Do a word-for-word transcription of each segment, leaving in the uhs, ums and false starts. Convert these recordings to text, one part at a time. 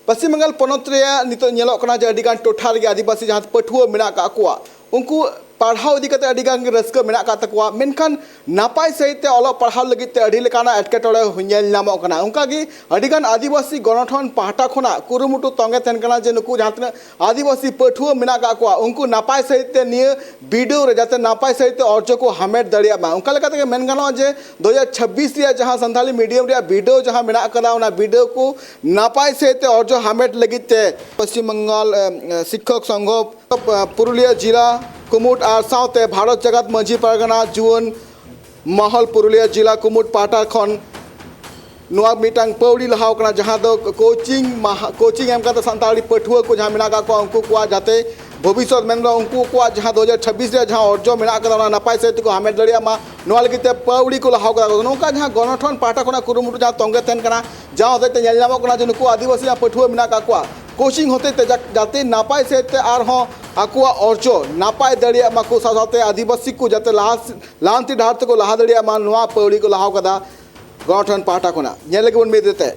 ᱯᱚᱥᱪᱤᱢ ᱵᱟᱝᱜᱟᱞ ᱯᱚᱱᱚᱛ ᱨᱮᱭᱟᱜ ᱱᱤᱛᱚᱜ ᱧᱮᱞᱚᱜ ᱠᱟᱱᱟ ᱡᱮ ᱟᱹᱰᱤ ᱜᱟᱱ ᱴᱚᱴᱷᱟ ᱨᱮᱜᱮ ᱟᱹᱫᱤᱵᱟᱹᱥᱤ ᱡᱟᱦᱟᱸ ᱯᱟᱹᱴᱷᱩᱣᱟᱹ ᱢᱮᱱᱟᱜ ᱟᱠᱟᱫ ᱠᱚᱣᱟ, ᱩᱱᱠᱩ ᱯᱟᱲᱦᱟᱣ ᱤᱫᱤ ᱠᱟᱛᱮ ᱟᱹᱰᱤ ᱜᱟᱱ ᱜᱮ ᱨᱟᱹᱥᱠᱟᱹ ᱢᱮᱱᱟᱜ ᱟᱠᱟᱫ ᱛᱟᱠᱚᱣᱟ, ᱢᱮᱱᱠᱷᱟᱱ ᱱᱟᱯᱟᱭ ᱥᱟᱺᱦᱤᱡ ᱛᱮ ᱚᱞᱚᱜ ᱯᱟᱲᱦᱟᱣ ᱞᱟᱹᱜᱤᱫ ᱛᱮ ᱟᱹᱰᱤ ᱞᱮᱠᱟᱱᱟᱜ ᱮᱴᱠᱮᱴᱚᱬᱮ ᱧᱮᱞ ᱧᱟᱢᱚᱜ ᱠᱟᱱᱟ᱾ ᱚᱱᱠᱟᱜᱮ ᱟᱹᱰᱤ ᱜᱟᱱ ᱟᱹᱫᱤᱵᱟᱹᱥᱤ ᱜᱚᱱᱚᱴᱷᱚᱱ ᱯᱟᱦᱴᱟ ᱠᱷᱚᱱᱟᱜ ᱠᱩᱨᱩᱢᱩᱴᱩ ᱛᱚᱸᱜᱮ ᱛᱟᱦᱮᱱ ᱠᱟᱱᱟ ᱡᱮ ᱱᱩᱠᱩ ᱡᱟᱦᱟᱸ ᱛᱤᱱᱟᱹᱜ ᱟᱹᱫᱤᱵᱟᱹᱥᱤ ᱯᱟᱹᱴᱷᱩᱣᱟᱹ ᱢᱮᱱᱟᱜ ᱟᱠᱟᱫ ᱠᱚᱣᱟ, ᱩᱱᱠᱩ ᱱᱟᱯᱟᱭ ᱥᱟᱺᱦᱤᱡ ᱛᱮ ᱱᱤᱭᱟᱹ ᱵᱤᱰᱟᱹᱣ ᱨᱮ ᱡᱟᱛᱮ ᱱᱟᱯᱟᱭ ᱥᱟᱺᱦᱤᱡ ᱛᱮ ᱚᱨᱡᱚ ᱠᱚ ᱦᱟᱢᱮᱴ ᱫᱟᱲᱮᱭᱟᱜ ᱢᱟ᱾ ᱚᱱᱠᱟ ᱞᱮᱠᱟ ᱛᱮᱜᱮ ᱢᱮᱱ ᱜᱟᱱᱚᱜᱼᱟ ᱡᱮ ᱫᱩ ᱦᱟᱡᱟᱨ ᱪᱷᱟᱵᱵᱤᱥ ᱨᱮᱭᱟᱜ ᱡᱟᱦᱟᱸ ᱥᱟᱱᱛᱟᱲᱤ ᱢᱤᱰᱤᱭᱟᱢ ᱨᱮᱭᱟᱜ ᱵᱤᱰᱟᱹᱣ ᱡᱟᱦᱟᱸ ᱢᱮᱱᱟᱜ ᱟᱠᱟᱫᱟ, ᱚᱱᱟ ᱵᱤᱰᱟᱹᱣ ᱠᱚ ᱱᱟᱯᱟᱭ ᱥᱟᱺᱦᱤᱡ ᱛᱮ ᱚᱨᱡᱚ ᱦᱟᱢᱮᱴ ᱞᱟᱹᱜᱤᱫ ᱛᱮ ᱯᱚᱥᱪᱤᱢ ᱵᱟᱝᱜᱟᱞ, ᱮ, ᱮ, ᱥᱤᱠᱠᱷᱚᱠ ᱥᱚᱝᱜᱷᱚ, ᱮ, ᱯᱩᱨᱩᱞᱤᱭᱟᱹ ᱡᱤᱞᱟ ᱠᱩᱢᱩᱴ ᱟᱨ ᱥᱟᱶᱛᱮ ᱵᱷᱟᱨᱚᱛ ᱡᱟᱠᱟᱛ ᱢᱟᱹᱡᱷᱤ ᱯᱟᱨᱜᱟᱱᱟ ᱡᱩᱣᱟᱹᱱ ᱢᱚᱦᱚᱞ ᱯᱩᱨᱩᱞᱤᱭᱟᱹ ᱡᱤᱞᱟ ᱠᱩᱢᱩᱴ ᱯᱟᱦᱴᱟ ᱠᱷᱚᱱ ᱱᱚᱣᱟ ᱢᱤᱫᱴᱟᱝ ᱯᱟᱹᱣᱲᱤ ᱞᱟᱦᱟᱣ ᱠᱟᱱᱟ, ᱡᱟᱦᱟᱸ ᱫᱚ ᱠᱳᱪᱤᱝ ᱢᱟᱦᱟ, ᱠᱳᱪᱤᱝ ᱮᱢ ᱠᱟᱛᱮ ᱥᱟᱱᱛᱟᱲᱤ ᱯᱟᱹᱴᱷᱩᱣᱟᱹ ᱠᱚ ᱡᱟᱦᱟᱸ ᱢᱮᱱᱟᱜ ᱟᱠᱟᱫ ᱠᱚᱣᱟ, ᱩᱱᱠᱩ ᱠᱚᱣᱟᱜ ᱡᱟᱛᱮ ᱵᱷᱚᱵᱤᱥᱥᱚᱛ, ᱢᱮᱱᱫᱚ ᱩᱱᱠᱩ ᱠᱚᱣᱟᱜ ᱡᱟᱦᱟᱸ ᱫᱩ ᱦᱟᱡᱟᱨ ᱪᱷᱟᱵᱵᱤᱥ ᱨᱮᱭᱟᱜ ᱡᱟᱦᱟᱸ ᱚᱨᱡᱚ ᱢᱮᱱᱟᱜ ᱟᱠᱟᱫᱟ, ᱚᱱᱟ ᱱᱟᱯᱟᱭ ᱥᱟᱺᱦᱤᱡ ᱛᱮᱠᱚ ᱦᱟᱢᱮᱴ ᱫᱟᱲᱮᱭᱟᱜ ᱢᱟ, ᱱᱚᱣᱟ ᱞᱟᱹᱜᱤᱫ ᱛᱮ ᱯᱟᱹᱣᱲᱤ ᱠᱚ ᱞᱟᱦᱟᱣ ᱠᱟᱫᱟ᱾ ᱱᱚᱝᱠᱟ ᱡᱟᱦᱟᱸ ᱜᱚᱱᱚᱴᱷᱚᱱ ᱯᱟᱦᱴᱟ ᱠᱷᱚᱱᱟᱜ ᱠᱩᱨᱩᱢᱩᱴᱩ ᱡᱟᱦᱟᱸ ᱛᱚᱸᱜᱮ ᱛᱟᱦᱮᱱ ᱠᱟᱱᱟ, ᱡᱟᱦᱟᱸ ᱦᱚᱛᱮᱡ ᱛᱮ ᱧᱮᱞ ᱧᱟᱢᱚᱜ ᱠᱟᱱᱟ ᱡᱮ ᱱᱩᱠᱩ ᱟᱹᱫᱤᱵᱟᱹᱥᱤ ᱡᱟᱦᱟᱸ ᱯᱟᱹᱴᱷᱩᱣᱟᱹ ᱢᱮᱱᱟᱜ ᱟᱠᱟᱫ ᱠᱚᱣᱟ, ᱠᱳᱪᱤᱝ ᱦᱚᱛᱮᱡ ᱛᱮ ᱡᱟ-, ᱡᱟᱛᱮ ᱱᱟᱯᱟᱭ ᱥᱟᱺᱦᱤᱡ ᱛᱮ ᱟᱨᱦᱚᱸ ᱟᱠᱚᱣᱟᱜ ᱚᱨᱡᱚ ᱱᱟᱯᱟᱭ ᱫᱟᱲᱮᱭᱟᱜ ᱢᱟᱠᱚ, ᱥᱟᱶ ᱥᱟᱶᱛᱮ ᱟᱹᱫᱤᱵᱟᱹᱥᱤ ᱠᱚ ᱡᱟᱛᱮ ᱞᱟᱦᱟ ᱞᱟᱦᱟᱱᱛᱤ ᱰᱟᱦᱟᱨ ᱛᱮᱠᱚ ᱞᱟᱦᱟ ᱫᱟᱲᱮᱭᱟᱜ ᱢᱟ, ᱱᱚᱣᱟ ᱯᱟᱹᱣᱲᱤ ᱠᱚ ᱞᱟᱦᱟᱣ ᱠᱟᱫᱟ ᱜᱚᱱᱚᱴᱷᱚᱱ ᱯᱟᱦᱴᱟ ᱠᱷᱚᱱᱟᱜ᱾ ᱧᱮᱞ ᱞᱮᱜᱮ ᱵᱚᱱ ᱢᱤᱫ ᱨᱮᱛᱮ᱾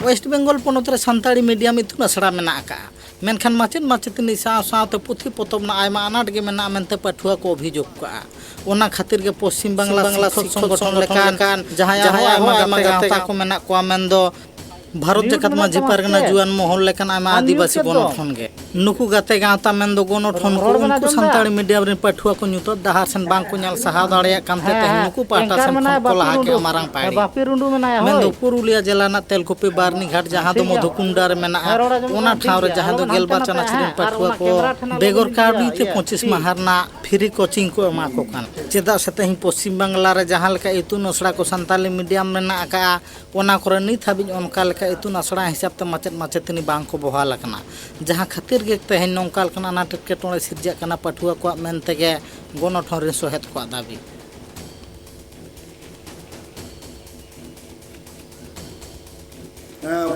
ᱳᱭᱮᱥᱴ ᱵᱮᱝᱜᱚᱞ ᱯᱚᱱᱚᱛ ᱨᱮ ᱥᱟᱱᱛᱟᱲᱤ ᱢᱤᱰᱤᱭᱟᱢ ᱤᱛᱩᱱ ᱟᱥᱲᱟ ᱢᱮᱱᱟᱜ ᱟᱠᱟᱫᱼᱟ, ᱢᱮᱱᱠᱷᱟᱱ ᱢᱟᱪᱮᱫ ᱢᱟᱪᱮᱛᱟᱹᱱᱤ ᱥᱟᱶ ᱥᱟᱶᱛᱮ ᱯᱩᱛᱷᱤ ᱯᱚᱛᱚᱵ ᱨᱮᱱᱟᱜ ᱟᱭᱢᱟ ᱟᱱᱟᱴ ᱜᱮ ᱢᱮᱱᱟᱜᱼᱟ ᱢᱮᱱᱛᱮ ᱯᱟᱹᱴᱷᱩᱣᱟᱹ ᱠᱚ ᱚᱵᱷᱤᱡᱳᱜᱽ ᱠᱟᱜᱼᱟ᱾ ᱚᱱᱟ ᱠᱷᱟᱹᱛᱤᱨ ᱜᱮ ᱯᱚᱥᱪᱤᱢ ᱵᱟᱝᱞᱟ ᱥᱤᱠᱠᱷᱚᱠ ᱥᱚᱝᱜᱚᱴᱷᱚᱱ ᱞᱮᱠᱟᱱ ᱡᱟᱦᱟᱸᱭ ᱟᱨᱦᱚᱸ ᱟᱭᱢᱟ ᱜᱟᱛᱮ ᱜᱟᱶᱛᱟ ᱠᱚ ᱢᱮᱱᱟᱜ ᱠᱚᱣᱟ, ᱢᱮᱱᱫᱚ ᱵᱷᱟᱨᱚᱛ ᱡᱟᱠᱟᱛ ᱢᱟᱹᱡᱷᱤ ᱯᱟᱨᱜᱟᱱᱟ ᱡᱩᱣᱟᱹᱱ ᱢᱚᱦᱚᱞ ᱞᱮᱠᱟᱱ ᱟᱭᱢᱟ ᱟᱹᱫᱤᱵᱟᱹᱥᱤ ᱜᱚᱱᱚᱴᱷᱚᱱ ᱜᱮ, ᱱᱩᱠᱩ ᱜᱟᱛᱮ ᱜᱟᱶᱛᱟ ᱢᱮᱱᱫᱚ ᱜᱚᱱᱚᱴᱷᱚᱱ ᱠᱚ ᱩᱱᱠᱩ ᱥᱟᱱᱛᱟᱲᱤ ᱢᱤᱰᱤᱭᱟᱢ ᱨᱮᱱ ᱯᱟᱹᱴᱷᱩᱣᱟᱹ ᱠᱚ ᱧᱩᱛᱟᱹᱛ ᱰᱟᱦᱟᱨ ᱥᱮᱱ ᱵᱟᱝ ᱠᱚ ᱧᱮᱞ ᱥᱟᱦᱟᱣ ᱫᱟᱲᱮᱭᱟᱜ ᱠᱟᱱ ᱛᱮ ᱛᱮᱦᱮᱧ ᱱᱩᱠᱩ ᱯᱟᱦᱴᱟ ᱥᱮᱱ ᱠᱷᱚᱱ ᱠᱚ ᱞᱟᱦᱟ ᱠᱮᱜᱼᱟ ᱢᱟᱨᱟᱝ ᱯᱟᱹᱲᱤ᱾ ᱢᱮᱱᱫᱚ ᱯᱩᱨᱩᱞᱤᱭᱟᱹ ᱡᱮᱞᱟ ᱨᱮᱱᱟᱜ ᱛᱮᱞᱠᱩᱯᱤ ᱵᱟᱨᱱᱤᱜᱷᱟᱴ, ᱡᱟᱦᱟᱸ ᱫᱚ ᱢᱚᱫᱷᱩᱠᱩᱱᱰᱟ ᱨᱮ ᱢᱮᱱᱟᱜᱼᱟ, ᱚᱱᱟ ᱴᱷᱟᱶ ᱨᱮ ᱡᱟᱦᱟᱸ ᱫᱚ ᱜᱮᱞᱵᱟᱨ ᱪᱟᱱᱟᱪ ᱨᱮᱱ ᱯᱟᱹᱴᱷᱩᱣᱟᱹ ᱠᱚ ᱵᱮᱜᱚᱨ ᱠᱟᱹᱣᱰᱤ ᱛᱮ ᱯᱚᱸᱪᱤᱥ ᱢᱟᱦᱟ ᱨᱮᱱᱟᱜ ᱯᱷᱨᱤ ᱠᱳᱪᱤᱝ ᱠᱚ ᱮᱢᱟ ᱠᱚ ᱠᱟᱱᱟ᱾ ᱪᱮᱫᱟᱜ ᱥᱮ ᱛᱮᱦᱮᱧ ᱯᱚᱥᱪᱤᱢ ᱵᱟᱝᱞᱟ ᱨᱮ ᱡᱟᱦᱟᱸ ᱞᱮᱠᱟ ᱤᱛᱩᱱ ᱟᱥᱲᱟ ᱠᱚ ᱥᱟᱱᱛᱟᱲᱤ ᱢᱤᱰᱤᱭᱟᱢ ᱢᱮᱱᱟᱜ ᱟᱠᱟᱫᱼᱟ, ᱚᱱᱟ ᱠᱚᱨᱮ ᱱᱤᱛ ᱦᱟᱹᱵᱤᱡ ᱚᱱᱠᱟ ᱞᱮᱠᱟ ᱤᱛᱩᱱ ᱟᱥᱲᱟ ᱦᱤᱥᱟᱹᱵ ᱛᱮ ᱢᱟᱪᱮᱫ ᱢᱟᱪᱮᱛᱟᱹᱱᱤ ᱵᱟᱝ ᱠᱚ ᱵᱚᱦᱟᱞ ᱟᱠᱟᱱᱟ, ᱡᱟᱦᱟᱸ ᱠᱷᱟᱹᱛᱤᱨ ᱜᱮ ᱛᱮᱦᱮᱧ ᱱᱚᱝᱠᱟ ᱞᱮᱠᱟᱱ ᱟᱱᱟᱴ ᱮᱴᱠᱮᱴᱚᱬᱮ ᱥᱤᱨᱡᱟᱹᱜ ᱠᱟᱱᱟ ᱯᱟᱹᱴᱷᱩᱣᱟᱹ ᱠᱚᱣᱟᱜ ᱢᱮᱱ ᱛᱮᱜᱮ ᱜᱚᱱᱚᱴᱷᱚᱱ ᱨᱮᱱ ᱥᱚᱦᱮᱫ ᱠᱚᱣᱟᱜ ᱫᱟᱹᱵᱤ᱾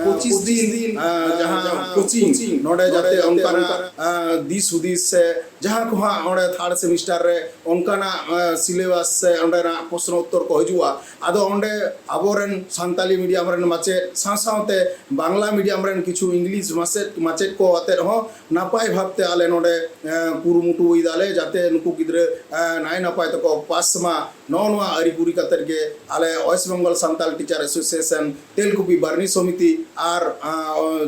ᱯᱚᱸᱪᱤᱥ ᱫᱤᱱ, ᱟᱸ, ᱡᱟᱦᱟᱸ ᱠᱳᱪᱤᱝ, ᱱᱚᱰᱮ ᱡᱟᱛᱮ ᱚᱱᱠᱟᱱᱟᱜ, ᱟᱸ, ᱫᱤᱥ ᱦᱩᱫᱤᱥ ᱥᱮ ᱡᱟᱦᱟᱸ ᱠᱚ ᱦᱟᱸᱜ ᱚᱸᱰᱮ ᱛᱷᱟᱨᱰ ᱥᱮᱢᱤᱥᱴᱟᱨ ᱨᱮ ᱚᱱᱠᱟᱱᱟᱜ ᱥᱤᱞᱮᱵᱟᱥ ᱥᱮ ᱚᱸᱰᱮᱱᱟᱜ ᱯᱨᱚᱥᱱᱚ ᱩᱛᱛᱚᱨ ᱠᱚ ᱦᱤᱡᱩᱜᱼᱟ᱾ ᱟᱫᱚ ᱚᱸᱰᱮ ᱟᱵᱚᱨᱮᱱ ᱥᱟᱱᱛᱟᱞᱤ ᱢᱤᱰᱤᱭᱟᱢ ᱨᱮᱱ ᱢᱟᱪᱮᱫ ᱥᱟᱶ ᱥᱟᱶᱛᱮ ᱵᱟᱝᱞᱟ ᱢᱤᱰᱤᱭᱟᱢ ᱨᱮᱱ ᱠᱤᱪᱷᱩ ᱤᱝᱞᱤᱥ ᱢᱟᱪᱮᱫ ᱢᱟᱪᱮᱫ ᱠᱚ ᱟᱛᱮᱫ ᱦᱚᱸ ᱱᱟᱯᱟᱭ ᱵᱷᱟᱵᱽᱛᱮ ᱟᱞᱮ ᱱᱚᱰᱮ ᱠᱩᱨᱩᱢᱩᱴᱩᱭ ᱫᱟᱞᱮ, ᱡᱟᱛᱮ ᱱᱩᱠᱩ ᱜᱤᱫᱽᱨᱟᱹ ᱱᱟᱭ ᱱᱟᱯᱟᱭ ᱛᱮᱠᱚ ᱯᱟᱥ ᱢᱟ᱾ ᱱᱚᱜᱼᱚ ᱱᱚᱣᱟ ᱟᱹᱨᱤ ᱠᱩᱨᱤ ᱠᱟᱛᱮᱫ ᱜᱮ ᱟᱞᱮ west Bengal Santal teacher association, Telkupi ᱵᱟᱨᱱᱤ ᱥᱚᱢᱤᱛᱤ ᱟᱨ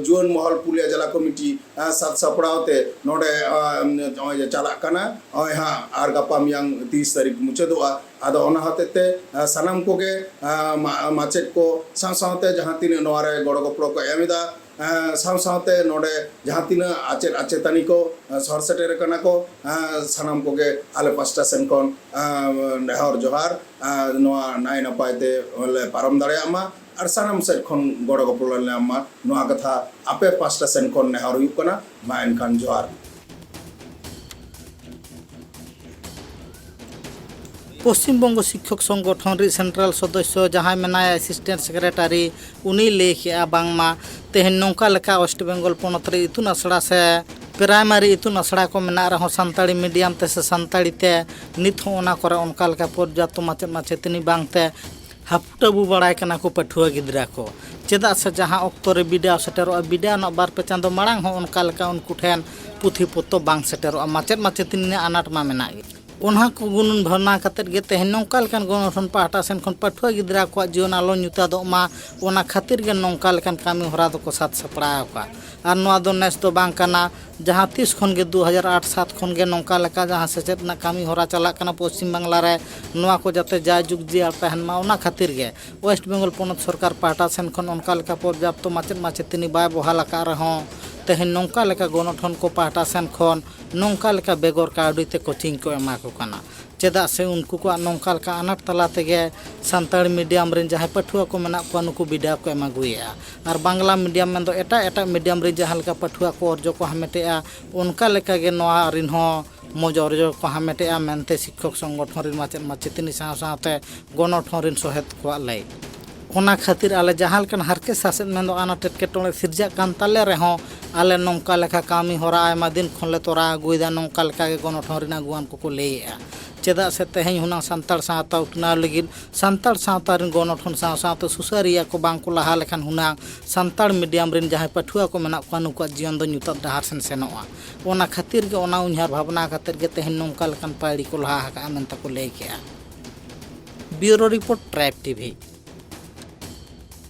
ᱡᱩᱣᱟᱹᱱ ᱢᱚᱦᱚᱞ ᱯᱩᱨᱩᱞᱤᱭᱟᱹ ᱡᱮᱞᱟ ᱠᱚᱢᱤᱴᱤ ᱥᱟᱛ ᱥᱟᱯᱲᱟᱣ ᱛᱮ ᱱᱚᱰᱮ ᱱᱚᱜᱼᱚᱭ ᱡᱮ ᱪᱟᱞᱟᱜ ᱠᱟᱱᱟ, ᱱᱚᱜᱼᱚᱭ ᱦᱟᱸᱜ ᱟᱨ ᱜᱟᱯᱟ ᱢᱮᱭᱟᱝ ᱛᱤᱨᱤᱥ ᱛᱟᱹᱨᱤᱠᱷ ᱢᱩᱪᱟᱹᱫᱚᱜᱼᱟ᱾ ᱟᱫᱚ ᱚᱱᱟ ᱦᱚᱛᱮᱡ ᱛᱮ ᱥᱟᱱᱟᱢ ᱠᱚᱜᱮ ᱢᱟᱪᱮᱫ ᱠᱚ ᱥᱟᱶ ᱥᱟᱶᱛᱮ ᱡᱟᱦᱟᱸ ᱛᱤᱱᱟᱹᱜ ᱱᱚᱣᱟ ᱨᱮ ᱜᱚᱲᱚ ᱜᱚᱯᱚᱲᱚ ᱠᱚ ᱮᱢ ᱮᱫᱟ, ᱥᱟᱶ ᱥᱟᱶᱛᱮ ᱱᱚᱰᱮ ᱡᱟᱦᱟᱸ ᱛᱤᱱᱟᱹᱜ ᱟᱪᱮᱫ ᱟᱪᱮᱛᱟᱹᱱᱤ ᱠᱚ ᱥᱚᱦᱚᱨ ᱥᱮᱴᱮᱨ ᱟᱠᱟᱱᱟ ᱠᱚ, ᱥᱟᱱᱟᱢ ᱠᱚᱜᱮ ᱟᱞᱮ ᱯᱟᱥᱴᱟ ᱥᱮᱱ ᱠᱷᱚᱱ ᱱᱮᱦᱚᱨ ᱡᱚᱦᱟᱨ, ᱱᱚᱣᱟ ᱱᱟᱭ ᱱᱟᱯᱟᱭ ᱛᱮ ᱞᱮ ᱯᱟᱨᱚᱢ ᱫᱟᱲᱮᱭᱟᱜ ᱢᱟ ᱟᱨ ᱥᱟᱱᱟᱢ ᱥᱮᱫ ᱠᱷᱚᱱ ᱜᱚᱲᱚ ᱜᱚᱯᱚᱲᱚ ᱞᱮ ᱧᱟᱢ ᱢᱟ, ᱱᱚᱣᱟ ᱠᱟᱛᱷᱟ ᱟᱯᱮ ᱯᱟᱥᱴᱟ ᱥᱮᱱ ᱠᱷᱚᱱ ᱱᱮᱦᱚᱨ ᱦᱩᱭᱩᱜ ᱠᱟᱱᱟ᱾ ᱢᱟ ᱮᱱᱠᱷᱟᱱ ᱡᱚᱦᱟᱨ᱾ ᱯᱚᱥᱪᱤᱢ ᱵᱚᱝᱜᱚ ᱥᱤᱠᱠᱷᱚᱠ ᱥᱚᱝᱜᱚᱴᱷᱚᱱ ᱨᱤᱡ ᱥᱮᱱᱴᱨᱟᱞ ᱥᱚᱫᱚᱥᱥᱚ ᱡᱟᱦᱟᱸᱭ ᱢᱮᱱᱟᱭᱟ ᱮᱥᱤᱥᱴᱮᱱᱴ ᱥᱮᱠᱨᱮᱴᱟᱨᱤ, ᱩᱱᱤᱭ ᱞᱟᱹᱭ ᱠᱮᱜᱼᱟ ᱵᱟᱝᱢᱟ ᱛᱮᱦᱮᱧ ᱱᱚᱝᱠᱟ ᱞᱮᱠᱟ ᱳᱭᱮᱥᱴ ᱵᱮᱝᱜᱚᱞ ᱯᱚᱱᱚᱛ ᱨᱮ ᱤᱛᱩᱱ ᱟᱥᱲᱟ ᱥᱮ ᱯᱨᱟᱭᱢᱟᱨᱤ ᱤᱛᱩᱱ ᱟᱥᱲᱟ ᱠᱚ ᱢᱮᱱᱟᱜ ᱨᱮᱦᱚᱸ ᱥᱟᱱᱛᱟᱲᱤ ᱢᱤᱰᱤᱭᱟᱢ ᱛᱮ ᱥᱮ ᱥᱟᱱᱛᱟᱲᱤ ᱛᱮ ᱱᱤᱛ ᱦᱚᱸ ᱚᱱᱟ ᱠᱚᱨᱮ ᱚᱱᱠᱟ ᱞᱮᱠᱟ ᱯᱚᱨᱡᱟᱯᱛᱚ ᱢᱟᱪᱮᱫ ᱢᱟᱪᱮᱛᱟᱹᱱᱤ ᱵᱟᱝᱛᱮ ᱦᱟᱹᱯᱩᱴᱟᱹᱵᱩ ᱵᱟᱲᱟᱭ ᱠᱟᱱᱟ ᱠᱚ ᱯᱟᱹᱴᱷᱩᱣᱟᱹ ᱜᱤᱫᱽᱨᱟᱹ ᱠᱚ᱾ ᱪᱮᱫᱟᱜ ᱥᱮ ᱡᱟᱦᱟᱸ ᱚᱠᱛᱚ ᱨᱮ ᱵᱤᱰᱟᱹᱣ ᱥᱮᱴᱮᱨᱚᱜᱼᱟ, ᱵᱤᱰᱟᱹᱣ ᱨᱮᱱᱟᱜ ᱵᱟᱨ ᱯᱮ ᱪᱟᱸᱫᱚ ᱢᱟᱲᱟᱝ ᱦᱚᱸ ᱚᱱᱠᱟ ᱞᱮᱠᱟ ᱩᱱᱠᱩ ᱴᱷᱮᱱ ᱯᱩᱛᱷᱤ ᱯᱚᱛᱚᱵ ᱵᱟᱝ ᱥᱮᱴᱮᱨᱚᱜᱼᱟ, ᱢᱟᱪᱮᱫ ᱢᱟᱪᱮᱛᱟᱹᱱᱤ ᱨᱮᱱᱟᱜ ᱟᱱᱟᱴ ᱢᱟ ᱢᱮᱱᱟᱜ ᱜᱮ᱾ ᱚᱱᱟ ᱠᱚ ᱜᱩᱱᱟᱹᱱ ᱵᱷᱟᱵᱽᱱᱟ ᱠᱟᱛᱮᱫ ᱜᱮ ᱛᱮᱦᱮᱧ ᱱᱚᱝᱠᱟ ᱞᱮᱠᱟᱱ ᱜᱚᱱᱚᱴᱷᱚᱱ ᱯᱟᱦᱴᱟ ᱥᱮᱱ ᱠᱷᱚᱱ ᱯᱟᱹᱴᱷᱩᱣᱟᱹ ᱜᱤᱫᱽᱨᱟᱹ ᱠᱚᱣᱟᱜ ᱡᱤᱭᱚᱱ ᱟᱞᱚ ᱧᱩᱛᱟᱹᱫᱚᱜ ᱢᱟ, ᱚᱱᱟ ᱠᱷᱟᱹᱛᱤᱨ ᱜᱮ ᱱᱚᱝᱠᱟ ᱞᱮᱠᱟᱱ ᱠᱟᱹᱢᱤ ᱦᱚᱨᱟ ᱫᱚᱠᱚ ᱥᱟᱛ ᱥᱟᱯᱲᱟᱣ ᱟᱠᱟᱫ᱾ ᱟᱨ ᱱᱚᱣᱟ ᱫᱚ ᱱᱮᱥ ᱫᱚ ᱵᱟᱝ ᱠᱟᱱᱟ, ᱡᱟᱦᱟᱸ ᱛᱤᱥ ᱠᱷᱚᱱ ᱜᱮ ᱫᱩ ᱦᱟᱡᱟᱨ ᱟᱴ ᱥᱟᱛ ᱠᱷᱚᱱ ᱜᱮ ᱱᱚᱝᱠᱟ ᱞᱮᱠᱟ ᱡᱟᱦᱟᱸ ᱥᱮᱪᱮᱫ ᱨᱮᱱᱟᱜ ᱠᱟᱹᱢᱤ ᱦᱚᱨᱟ ᱪᱟᱞᱟᱜ ᱠᱟᱱᱟ ᱯᱚᱥᱪᱤᱢ ᱵᱟᱝᱞᱟ ᱨᱮ, ᱱᱚᱣᱟ ᱠᱚ ᱡᱟᱛᱮ ᱡᱟᱭᱡᱩᱜᱽ ᱡᱤᱭᱟᱹᱲ ᱛᱟᱦᱮᱱ ᱢᱟ, ᱚᱱᱟ ᱠᱷᱟᱹᱛᱤᱨ ᱜᱮ ᱳᱭᱮᱥᱴ ᱵᱮᱝᱜᱚᱞ ᱯᱚᱱᱚᱛ ᱥᱚᱨᱠᱟᱨ ᱯᱟᱦᱴᱟ ᱥᱮᱱ ᱠᱷᱚᱱ ᱚᱱᱠᱟ ᱞᱮᱠᱟ ᱯᱚᱨᱡᱟᱯᱛᱚ ᱢᱟᱪᱮᱫ ᱢᱟᱪᱮᱛᱟᱹᱱᱤ ᱵᱟᱭ ᱵᱚᱦᱟᱞ ᱟᱠᱟᱫ ᱨᱮᱦᱚᱸ, ᱛᱮᱦᱮᱧ ᱱᱚᱝᱠᱟ ᱞᱮᱠᱟ ᱜᱚᱱᱚᱴᱷᱚᱱ ᱠᱚ ᱯᱟᱦᱴᱟ ᱥᱮᱱ ᱠᱷᱚᱱ ᱱᱚᱝᱠᱟ ᱞᱮᱠᱟ ᱵᱮᱜᱚᱨ ᱠᱟᱹᱣᱰᱤ ᱛᱮ ᱠᱳᱪᱤᱝ ᱠᱚ ᱮᱢᱟ ᱠᱚ ᱠᱟᱱᱟ᱾ ᱪᱮᱫᱟᱜ ᱥᱮ ᱩᱱᱠᱩ ᱠᱚᱣᱟᱜ ᱱᱚᱝᱠᱟ ᱞᱮᱠᱟ ᱟᱱᱟᱴ ᱛᱟᱞᱟ ᱛᱮᱜᱮ ᱥᱟᱱᱛᱟᱲᱤ ᱢᱤᱰᱤᱭᱟᱢ ᱨᱮᱱ ᱡᱟᱦᱟᱸᱭ ᱯᱟᱹᱴᱷᱩᱣᱟᱹ ᱠᱚ ᱢᱮᱱᱟᱜ ᱠᱚᱣᱟ, ᱱᱩᱠᱩ ᱵᱤᱰᱟᱹᱣ ᱠᱚ ᱮᱢ ᱟᱹᱜᱩᱭᱮᱫᱼᱟ᱾ ᱟᱨ ᱵᱟᱝᱞᱟ ᱢᱤᱰᱤᱭᱟᱢ ᱢᱮᱱᱫᱚ ᱮᱴᱟᱜ ᱮᱴᱟᱜ ᱢᱤᱰᱤᱭᱟᱢ ᱨᱮ ᱡᱟᱦᱟᱸ ᱞᱮᱠᱟ ᱯᱟᱹᱴᱷᱩᱣᱟᱹ ᱠᱚ ᱚᱨᱡᱚ ᱠᱚ ᱦᱟᱢᱮᱴᱮᱜᱼᱟ, ᱚᱱᱠᱟ ᱞᱮᱠᱟᱜᱮ ᱱᱚᱣᱟ ᱨᱮᱱ ᱦᱚᱸ ᱢᱚᱡᱽ ᱚᱨᱡᱚ ᱠᱚ ᱦᱟᱢᱮᱴᱮᱜᱼᱟ ᱢᱮᱱᱛᱮ ᱥᱤᱠᱠᱷᱚᱠ ᱥᱚᱝᱜᱚᱴᱷᱚᱱ ᱨᱮᱱ ᱢᱟᱪᱮᱫ ᱢᱟᱪᱮᱛᱟᱹᱱᱤ ᱥᱟᱶ ᱥᱟᱶᱛᱮ ᱜᱚᱱᱚᱴᱷᱚᱱ ᱨᱮᱱ ᱥᱚᱦᱮᱫ ᱠᱚᱣᱟᱜ ᱞᱟᱹᱭ᱾ ᱚᱱᱟ ᱠᱷᱟᱹᱛᱤᱨ ᱟᱞᱮ ᱡᱟᱦᱟᱸ ᱞᱮᱠᱟᱱ ᱦᱟᱨᱠᱮᱛ ᱥᱟᱥᱮᱛ ᱢᱮᱱᱫᱚ ᱟᱱᱟᱴ ᱮᱴᱠᱮᱴᱚᱬᱮ ᱥᱤᱨᱡᱟᱹᱜ ᱠᱟᱱ ᱛᱟᱞᱮ ᱨᱮᱦᱚᱸ, ᱟᱞᱮ ᱱᱚᱝᱠᱟ ᱞᱮᱠᱟ ᱠᱟᱹᱢᱤ ᱦᱚᱨᱟ ᱟᱭᱢᱟ ᱫᱤᱱ ᱠᱷᱚᱱ ᱞᱮ ᱛᱚᱨᱟᱣ ᱟᱹᱜᱩᱭᱮᱫᱟ, ᱱᱚᱝᱠᱟ ᱞᱮᱠᱟ ᱜᱮ ᱜᱚᱱᱚᱴᱷᱚᱱ ᱨᱮᱱ ᱟᱹᱜᱩᱣᱟᱱ ᱠᱚᱠᱚ ᱞᱟᱹᱭᱮᱫᱼᱟ᱾ ᱪᱮᱫᱟᱜ ᱥᱮ ᱛᱮᱦᱮᱧ ᱦᱩᱱᱟᱹᱝ ᱥᱟᱱᱛᱟᱲ ᱥᱟᱶᱛᱟ ᱩᱛᱱᱟᱹᱣ ᱞᱟᱹᱜᱤᱫ ᱥᱟᱱᱛᱟᱲ ᱥᱟᱶᱛᱟ ᱨᱮᱱ ᱜᱚᱱᱚᱴᱷᱚᱱ ᱥᱟᱶ ᱥᱟᱶᱛᱮ ᱥᱩᱥᱟᱹᱨᱤᱭᱟᱹ ᱠᱚ ᱵᱟᱝ ᱠᱚ ᱞᱟᱦᱟ ᱞᱮᱠᱷᱟᱱ ᱦᱩᱱᱟᱹᱝ ᱥᱟᱱᱛᱟᱲ medium ᱨᱮᱱ ᱡᱟᱦᱟᱸᱭ ᱯᱟᱹᱴᱷᱩᱣᱟᱹ ᱠᱚ ᱢᱮᱱᱟᱜ ᱠᱚᱣᱟ, ᱱᱩᱠᱩᱣᱟᱜ ᱡᱤᱭᱚᱱ ᱫᱚ ᱧᱩᱛᱟᱹᱛ ᱰᱟᱦᱟᱨ ᱥᱮᱱ ᱥᱮᱱᱚᱜᱼᱟ᱾ ᱚᱱᱟ ᱠᱷᱟᱹᱛᱤᱨ ᱜᱮ, ᱚᱱᱟ ᱩᱭᱦᱟᱹᱨ ᱵᱷᱟᱵᱽᱱᱟ ᱠᱟᱛᱮᱫ ᱜᱮ ᱛᱮᱦᱮᱧ ᱱᱚᱝᱠᱟ ᱞᱮᱠᱟᱱ ᱯᱟᱹᱭᱲᱤ ᱠᱚ ᱞᱟᱦᱟ ᱟᱠᱟᱫᱼᱟ ᱢᱮᱱᱛᱮ ᱠᱚ ᱞᱟᱹᱭ ᱠᱮᱫᱼᱟ᱾ Bureau Report, Tribe TV᱾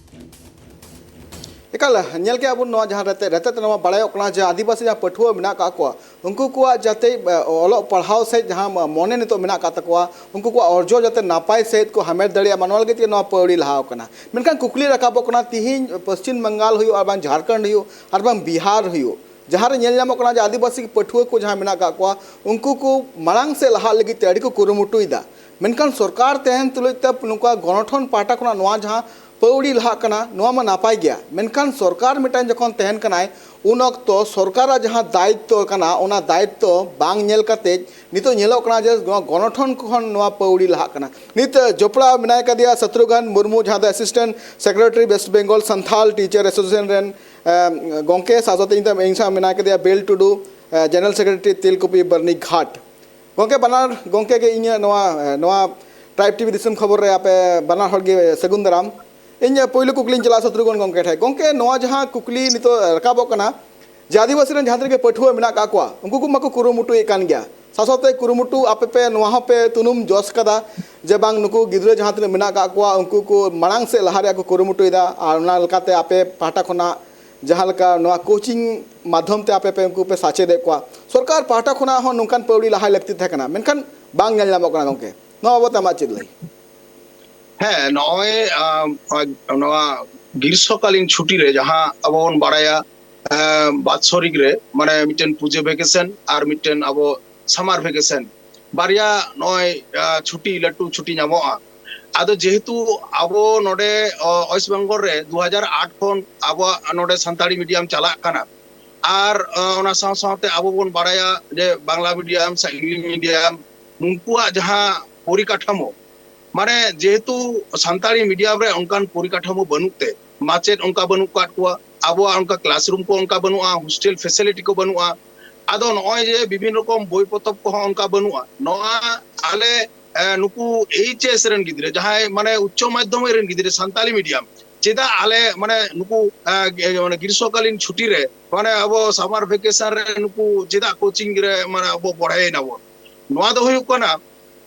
ᱮᱠᱟᱞ, ᱧᱮᱞ ᱠᱮᱜᱼᱟ ᱵᱚᱱ ᱱᱚᱣᱟ ᱡᱟᱦᱟᱸ ᱨᱮᱛᱮᱫ, ᱨᱮᱛᱮᱫ ᱱᱚᱣᱟ ᱵᱟᱲᱟᱭᱚᱜ ᱠᱟᱱᱟ ᱡᱮ ᱟᱹᱫᱤᱵᱟᱹᱥᱤ ᱡᱟᱦᱟᱸ ᱯᱟᱹᱴᱷᱩᱣᱟᱹ ᱢᱮᱱᱟᱜ ᱠᱟᱜ ᱠᱚᱣᱟ, ᱩᱱᱠᱩ ᱠᱚᱣᱟᱜ ᱡᱟᱛᱮ, ᱮ, ᱚᱞᱚᱜ ᱯᱟᱲᱦᱟᱣ ᱥᱮᱫ ᱡᱟᱦᱟᱸ ᱢᱚᱱᱮ ᱱᱤᱛᱚᱜ ᱢᱮᱱᱟᱜ ᱠᱟᱜ ᱛᱟᱠᱚᱣᱟ, ᱩᱱᱠᱩ ᱠᱚᱣᱟᱜ ᱚᱨᱡᱚ ᱡᱟᱛᱮ ᱱᱟᱯᱟᱭ ᱥᱮᱫ ᱠᱚ ᱦᱟᱢᱮᱴ ᱫᱟᱲᱮᱭᱟᱜ ᱢᱟ, ᱱᱚᱣᱟ ᱞᱟᱹᱜᱤᱫ ᱛᱮ ᱱᱚᱣᱟ ᱯᱟᱹᱣᱲᱤ ᱞᱟᱦᱟᱣ ᱠᱟᱱᱟ᱾ ᱢᱮᱱᱠᱷᱟᱱ ᱠᱩᱠᱞᱤ ᱨᱟᱠᱟᱵᱚᱜ ᱠᱟᱱᱟ, ᱛᱤᱦᱤᱧ ᱯᱚᱥᱪᱤᱢ ᱵᱟᱝᱜᱟᱞ ᱦᱩᱭᱩᱜ, ᱟᱨ ᱵᱟᱝ ᱡᱷᱟᱲᱠᱷᱚᱸᱰ ᱦᱩᱭᱩᱜ, ᱟᱨ ᱵᱟᱝ ᱵᱤᱦᱟᱨ ᱦᱩᱭᱩᱜ, ᱡᱟᱦᱟᱸ ᱨᱮ ᱧᱮᱞ ᱧᱟᱢᱚᱜ ᱠᱟᱱᱟ ᱡᱮ ᱟᱹᱫᱤᱵᱟᱹᱥᱤ ᱯᱟᱹᱴᱷᱩᱣᱟᱹ ᱠᱚ ᱡᱟᱦᱟᱸ ᱢᱮᱱᱟᱜ ᱠᱟᱜ ᱠᱚᱣᱟ, ᱩᱱᱠᱩ ᱠᱚ ᱢᱟᱲᱟᱝ ᱥᱮᱫ ᱞᱟᱦᱟᱜ ᱞᱟᱹᱜᱤᱫ ᱛᱮ ᱟᱹᱰᱤ ᱠᱚ ᱠᱩᱨᱩᱢᱩᱴᱩᱭᱮᱫᱟ᱾ ᱢᱮᱱᱠᱷᱟᱱ ᱥᱚᱨᱠᱟᱨ ᱛᱟᱦᱮᱱ ᱛᱩᱞᱩᱡ ᱛᱮ ᱱᱚᱝᱠᱟ ᱜᱚᱱᱚᱴᱷᱚᱱ ᱯᱟᱦᱴᱟ ᱠᱷᱚᱱᱟᱜ ᱱᱚᱣᱟ ᱡᱟᱦᱟᱸ ᱯᱟᱹᱣᱲᱤ ᱞᱟᱦᱟᱜ ᱠᱟᱱᱟ, ᱱᱚᱣᱟ ᱢᱟ ᱱᱟᱯᱟᱭ ᱜᱮᱭᱟ, ᱢᱮᱱᱠᱷᱟᱱ ᱥᱚᱨᱠᱟᱨ ᱢᱤᱫᱴᱟᱝ ᱡᱚᱠᱷᱚᱱ ᱛᱟᱦᱮᱱ ᱠᱟᱱᱟᱭ, ᱩᱱ ᱚᱠᱛᱚ ᱥᱚᱨᱠᱟᱨᱟᱜ ᱡᱟᱦᱟᱸ ᱫᱟᱭᱤᱛᱛᱚ ᱠᱟᱱᱟ, ᱚᱱᱟ ᱫᱟᱭᱤᱛᱛᱚ ᱵᱟᱝ ᱧᱮᱞ ᱠᱟᱛᱮ ᱱᱤᱛᱚᱜ ᱧᱮᱞᱚᱜ ᱠᱟᱱᱟ ᱡᱮ ᱱᱚᱣᱟ ᱜᱚᱱᱚᱴᱷᱚᱱ ᱠᱷᱚᱱ ᱱᱚᱣᱟ ᱯᱟᱹᱣᱲᱤ ᱞᱟᱦᱟᱜ ᱠᱟᱱᱟ᱾ ᱱᱤᱛ ᱡᱚᱯᱲᱟᱣ ᱢᱮᱱᱟᱭ ᱠᱟᱫᱮᱭᱟ ᱥᱟᱛᱨᱩᱜᱷᱱ ᱢᱩᱨᱢᱩ, ᱡᱟᱦᱟᱸ ᱫᱚ Assistant Secretary West Bengal Santhal Teacher Association ᱨᱮᱱ, ᱮ, ᱜᱚᱝᱠᱮ, ᱥᱟᱶ ᱥᱟᱶᱛᱮ ᱤᱧ ᱥᱟᱶ ᱢᱮᱱᱟᱭ ᱠᱟᱫᱮᱭᱟ ᱵᱮᱞ ᱴᱩᱰᱩ, ᱮ, General Secretary ᱛᱮᱞᱠᱩᱯᱤ ᱵᱟᱨᱱᱤ ᱜᱷᱟᱴ᱾ ᱜᱚᱝᱠᱮ, ᱵᱟᱱᱟᱨ ᱜᱚᱝᱠᱮ ᱜᱮ ᱤᱧᱟᱹᱜ ᱱᱚᱣᱟ, ᱱᱚᱣᱟ Tribe TV ᱫᱤᱥᱚᱢ ᱠᱷᱚᱵᱚᱨ ᱨᱮ ᱟᱯᱮ ᱵᱟᱱᱟᱨ ᱦᱚᱲ ᱜᱮ ᱥᱟᱹᱜᱩᱱ ᱫᱟᱨᱟᱢ᱾ ᱤᱧ ᱯᱳᱭᱞᱳ ᱠᱩᱠᱞᱤᱧ ᱪᱟᱞᱟᱜᱼᱟ ᱥᱟᱛᱨᱩᱜᱷᱱ ᱜᱚᱝᱠᱮ ᱴᱷᱮᱱ᱾ ᱜᱚᱝᱠᱮ, ᱱᱚᱣᱟ ᱡᱟᱦᱟᱸ ᱠᱩᱠᱞᱤ ᱱᱤᱛᱚᱜ ᱨᱟᱠᱟᱵᱚᱜ ᱠᱟᱱᱟ ᱡᱮ ᱟᱹᱫᱤᱵᱟᱹᱥᱤ ᱨᱮᱱ ᱡᱟᱦᱟᱸ ᱛᱤᱱᱟᱹᱜ ᱜᱮ ᱯᱟᱹᱴᱷᱩᱣᱟᱹ ᱢᱮᱱᱟᱜ ᱠᱟᱜ ᱠᱚᱣᱟ, ᱩᱱᱠᱩ ᱠᱚ ᱢᱟᱠᱚ ᱠᱩᱨᱩᱢᱩᱴᱩᱭᱮᱫ ᱠᱟᱱ ᱜᱮᱭᱟ, ᱥᱟᱶ ᱥᱟᱶᱛᱮ ᱠᱩᱨᱩᱢᱩᱴᱩ ᱟᱯᱮ ᱯᱮ ᱱᱚᱣᱟ ᱦᱚᱸᱯᱮ ᱛᱩᱱᱩᱢ ᱡᱚᱥ ᱠᱟᱫᱟ ᱡᱮ ᱵᱟᱝ ᱱᱩᱠᱩ ᱜᱤᱫᱽᱨᱟᱹ ᱡᱟᱦᱟᱸ ᱛᱤᱱᱟᱹᱜ ᱢᱮᱱᱟᱜ ᱠᱟᱜ ᱠᱚᱣᱟ, ᱩᱱᱠᱩ ᱠᱚ ᱢᱟᱲᱟᱝ ᱥᱮᱫ ᱞᱟᱦᱟ ᱨᱮᱭᱟᱜ ᱠᱚ ᱠᱩᱨᱩᱢᱩᱴᱩᱭᱮᱫᱟ, ᱟᱨ ᱚᱱᱟ ᱞᱮᱠᱟᱛᱮ ᱟᱯᱮ ᱯᱟᱦᱴᱟ ᱠᱷᱚᱱᱟᱜ ᱡᱟᱦᱟᱸ ᱞᱮᱠᱟ ᱱᱚᱣᱟ coaching ᱢᱟᱫᱽᱫᱷᱚᱢ ᱛᱮ ᱟᱯᱮ ᱯᱮ ᱩᱱᱠᱩ ᱯᱮ ᱥᱟᱪᱮᱫᱮᱫ ᱠᱚᱣᱟ, ᱥᱚᱨᱠᱟᱨ ᱯᱟᱦᱴᱟ ᱠᱷᱚᱱᱟᱜ ᱦᱚᱸ ᱱᱚᱝᱠᱟᱱ ᱯᱟᱹᱣᱲᱤ ᱞᱟᱦᱟᱭ ᱞᱟᱹᱠᱛᱤ ᱛᱟᱦᱮᱸ ᱠᱟᱱᱟ, ᱢᱮᱱᱠᱷᱟᱱ ᱵᱟᱝ ᱧᱮᱞ ᱧᱟᱢᱚᱜ ᱠᱟᱱᱟ᱾ ᱜᱚᱝᱠᱮ, ᱱᱚᱣᱟ ᱵᱟᱵᱚᱛ ᱟᱢᱟᱜ ᱪᱮᱫ ᱞᱟᱹᱭ? ᱦᱮᱸ, ᱱᱚᱜᱼᱚᱭ, ᱟᱢ, ᱱᱚᱣᱟ ᱜᱨᱤᱥᱥᱚᱠᱟᱞᱤᱱ ᱪᱷᱩᱴᱤ ᱨᱮ ᱡᱟᱦᱟᱸ ᱟᱵᱚ ᱵᱚᱱ ᱵᱟᱲᱟᱭᱟ, ᱟᱢ, ᱵᱟᱛᱥᱚᱨᱤᱠ ᱨᱮ, ᱢᱟᱱᱮ, ᱢᱤᱫᱴᱮᱱ ᱯᱩᱡᱟᱹ vacation ᱟᱨ ᱢᱤᱫᱴᱮᱱ ᱟᱵᱚ summer vacation, ᱵᱟᱨᱭᱟ ᱱᱚᱜᱼᱚᱭ, ᱟ, ᱪᱷᱩᱴᱤ, ᱞᱟᱹᱴᱩ ᱪᱷᱩᱴᱤ ᱧᱟᱢᱚᱜᱼᱟ᱾ ᱟᱫᱚ ᱡᱮᱦᱮᱛᱩ ᱟᱵᱚ ᱱᱚᱰᱮ, ᱚ, West Bengal ᱨᱮ ᱫᱩ ᱦᱟᱡᱟᱨ ᱟᱴ ᱠᱷᱚᱱ ᱟᱵᱚᱣᱟᱜ ᱱᱚᱰᱮ ᱥᱟᱱᱛᱟᱲᱤ medium ᱪᱟᱞᱟᱜ ᱠᱟᱱᱟ, ᱟᱨ, ᱟ, ᱚᱱᱟ ᱥᱟᱶ ᱥᱟᱶᱛᱮ ᱟᱵᱚ ᱵᱚᱱ ᱵᱟᱲᱟᱭᱟ ᱡᱮ ᱵᱟᱝᱞᱟ medium ᱥᱮ English medium, ᱩᱱᱠᱩᱣᱟᱜ ᱡᱟᱦᱟᱸ ᱯᱚᱨᱤᱠᱟᱴᱷᱟᱢᱳ, ᱢᱟᱱᱮ, ᱡᱮᱦᱮᱛᱩ ᱥᱟᱱᱛᱟᱲᱤ medium ᱨᱮ ᱚᱱᱠᱟᱱ ᱯᱚᱨᱤᱠᱟᱴᱷᱟᱢᱳ ᱵᱟᱹᱱᱩᱜ ᱛᱮ, ᱢᱟᱪᱮᱫ ᱚᱱᱠᱟ ᱵᱟᱹᱱᱩᱜ ᱠᱟᱫ ᱠᱚᱣᱟ, ᱟᱵᱚᱣᱟᱜ ᱚᱱᱠᱟ ᱠᱞᱟᱥᱨᱩᱢ ᱠᱚ ᱚᱱᱠᱟ ᱵᱟᱹᱱᱩᱜᱼᱟ, ᱦᱳᱥᱴᱮᱞ ᱯᱷᱮᱥᱤᱞᱤᱴᱤ ᱠᱚ ᱵᱟᱹᱱᱩᱜᱼᱟ᱾ ᱟᱫᱚ ᱱᱚᱜᱼᱚᱭ ᱡᱮ ᱵᱤᱵᱷᱤᱱᱱᱚ ᱨᱚᱠᱚᱢ ᱵᱳᱭ ᱯᱚᱛᱚᱵ ᱠᱚᱦᱚᱸ ᱚᱱᱠᱟ ᱵᱟᱹᱱᱩᱜᱼᱟ, ᱱᱚᱣᱟ ᱟᱞᱮ ᱮ, ᱱᱩᱠᱩ ᱮᱭᱤᱪ ᱮᱥ ᱨᱮᱱ ᱜᱤᱫᱽᱨᱟᱹ, ᱡᱟᱦᱟᱸᱭ ᱢᱟᱱᱮ ᱩᱪᱪᱚ ᱢᱟᱫᱽᱫᱷᱚᱢᱤᱠ ᱨᱮᱱ ᱜᱤᱫᱽᱨᱟᱹ ᱥᱟᱱᱛᱟᱞᱤ ᱢᱤᱰᱤᱭᱟᱢ, ᱪᱮᱫᱟᱜ ᱟᱞᱮ ᱢᱟᱱᱮ ᱱᱩᱠᱩ ᱮ, ᱜᱮ-, ᱢᱟᱱᱮ ᱜᱨᱤᱥᱚᱠᱟᱞᱤᱱ ᱪᱷᱩᱴᱤ ᱨᱮ ᱢᱟᱱᱮ ᱟᱵᱚ ᱥᱟᱢᱟᱨ ᱵᱷᱮᱠᱮᱥᱚᱱ ᱨᱮ ᱱᱩᱠᱩ ᱪᱮᱫᱟᱜ ᱠᱳᱪᱤᱝ ᱨᱮ ᱢᱟᱱᱮ ᱟᱵᱚ ᱵᱚᱲᱦᱮᱭᱮᱱᱟ ᱵᱚᱱ? ᱱᱚᱣᱟ ᱫᱚ ᱦᱩᱭᱩᱜ ᱠᱟᱱᱟ,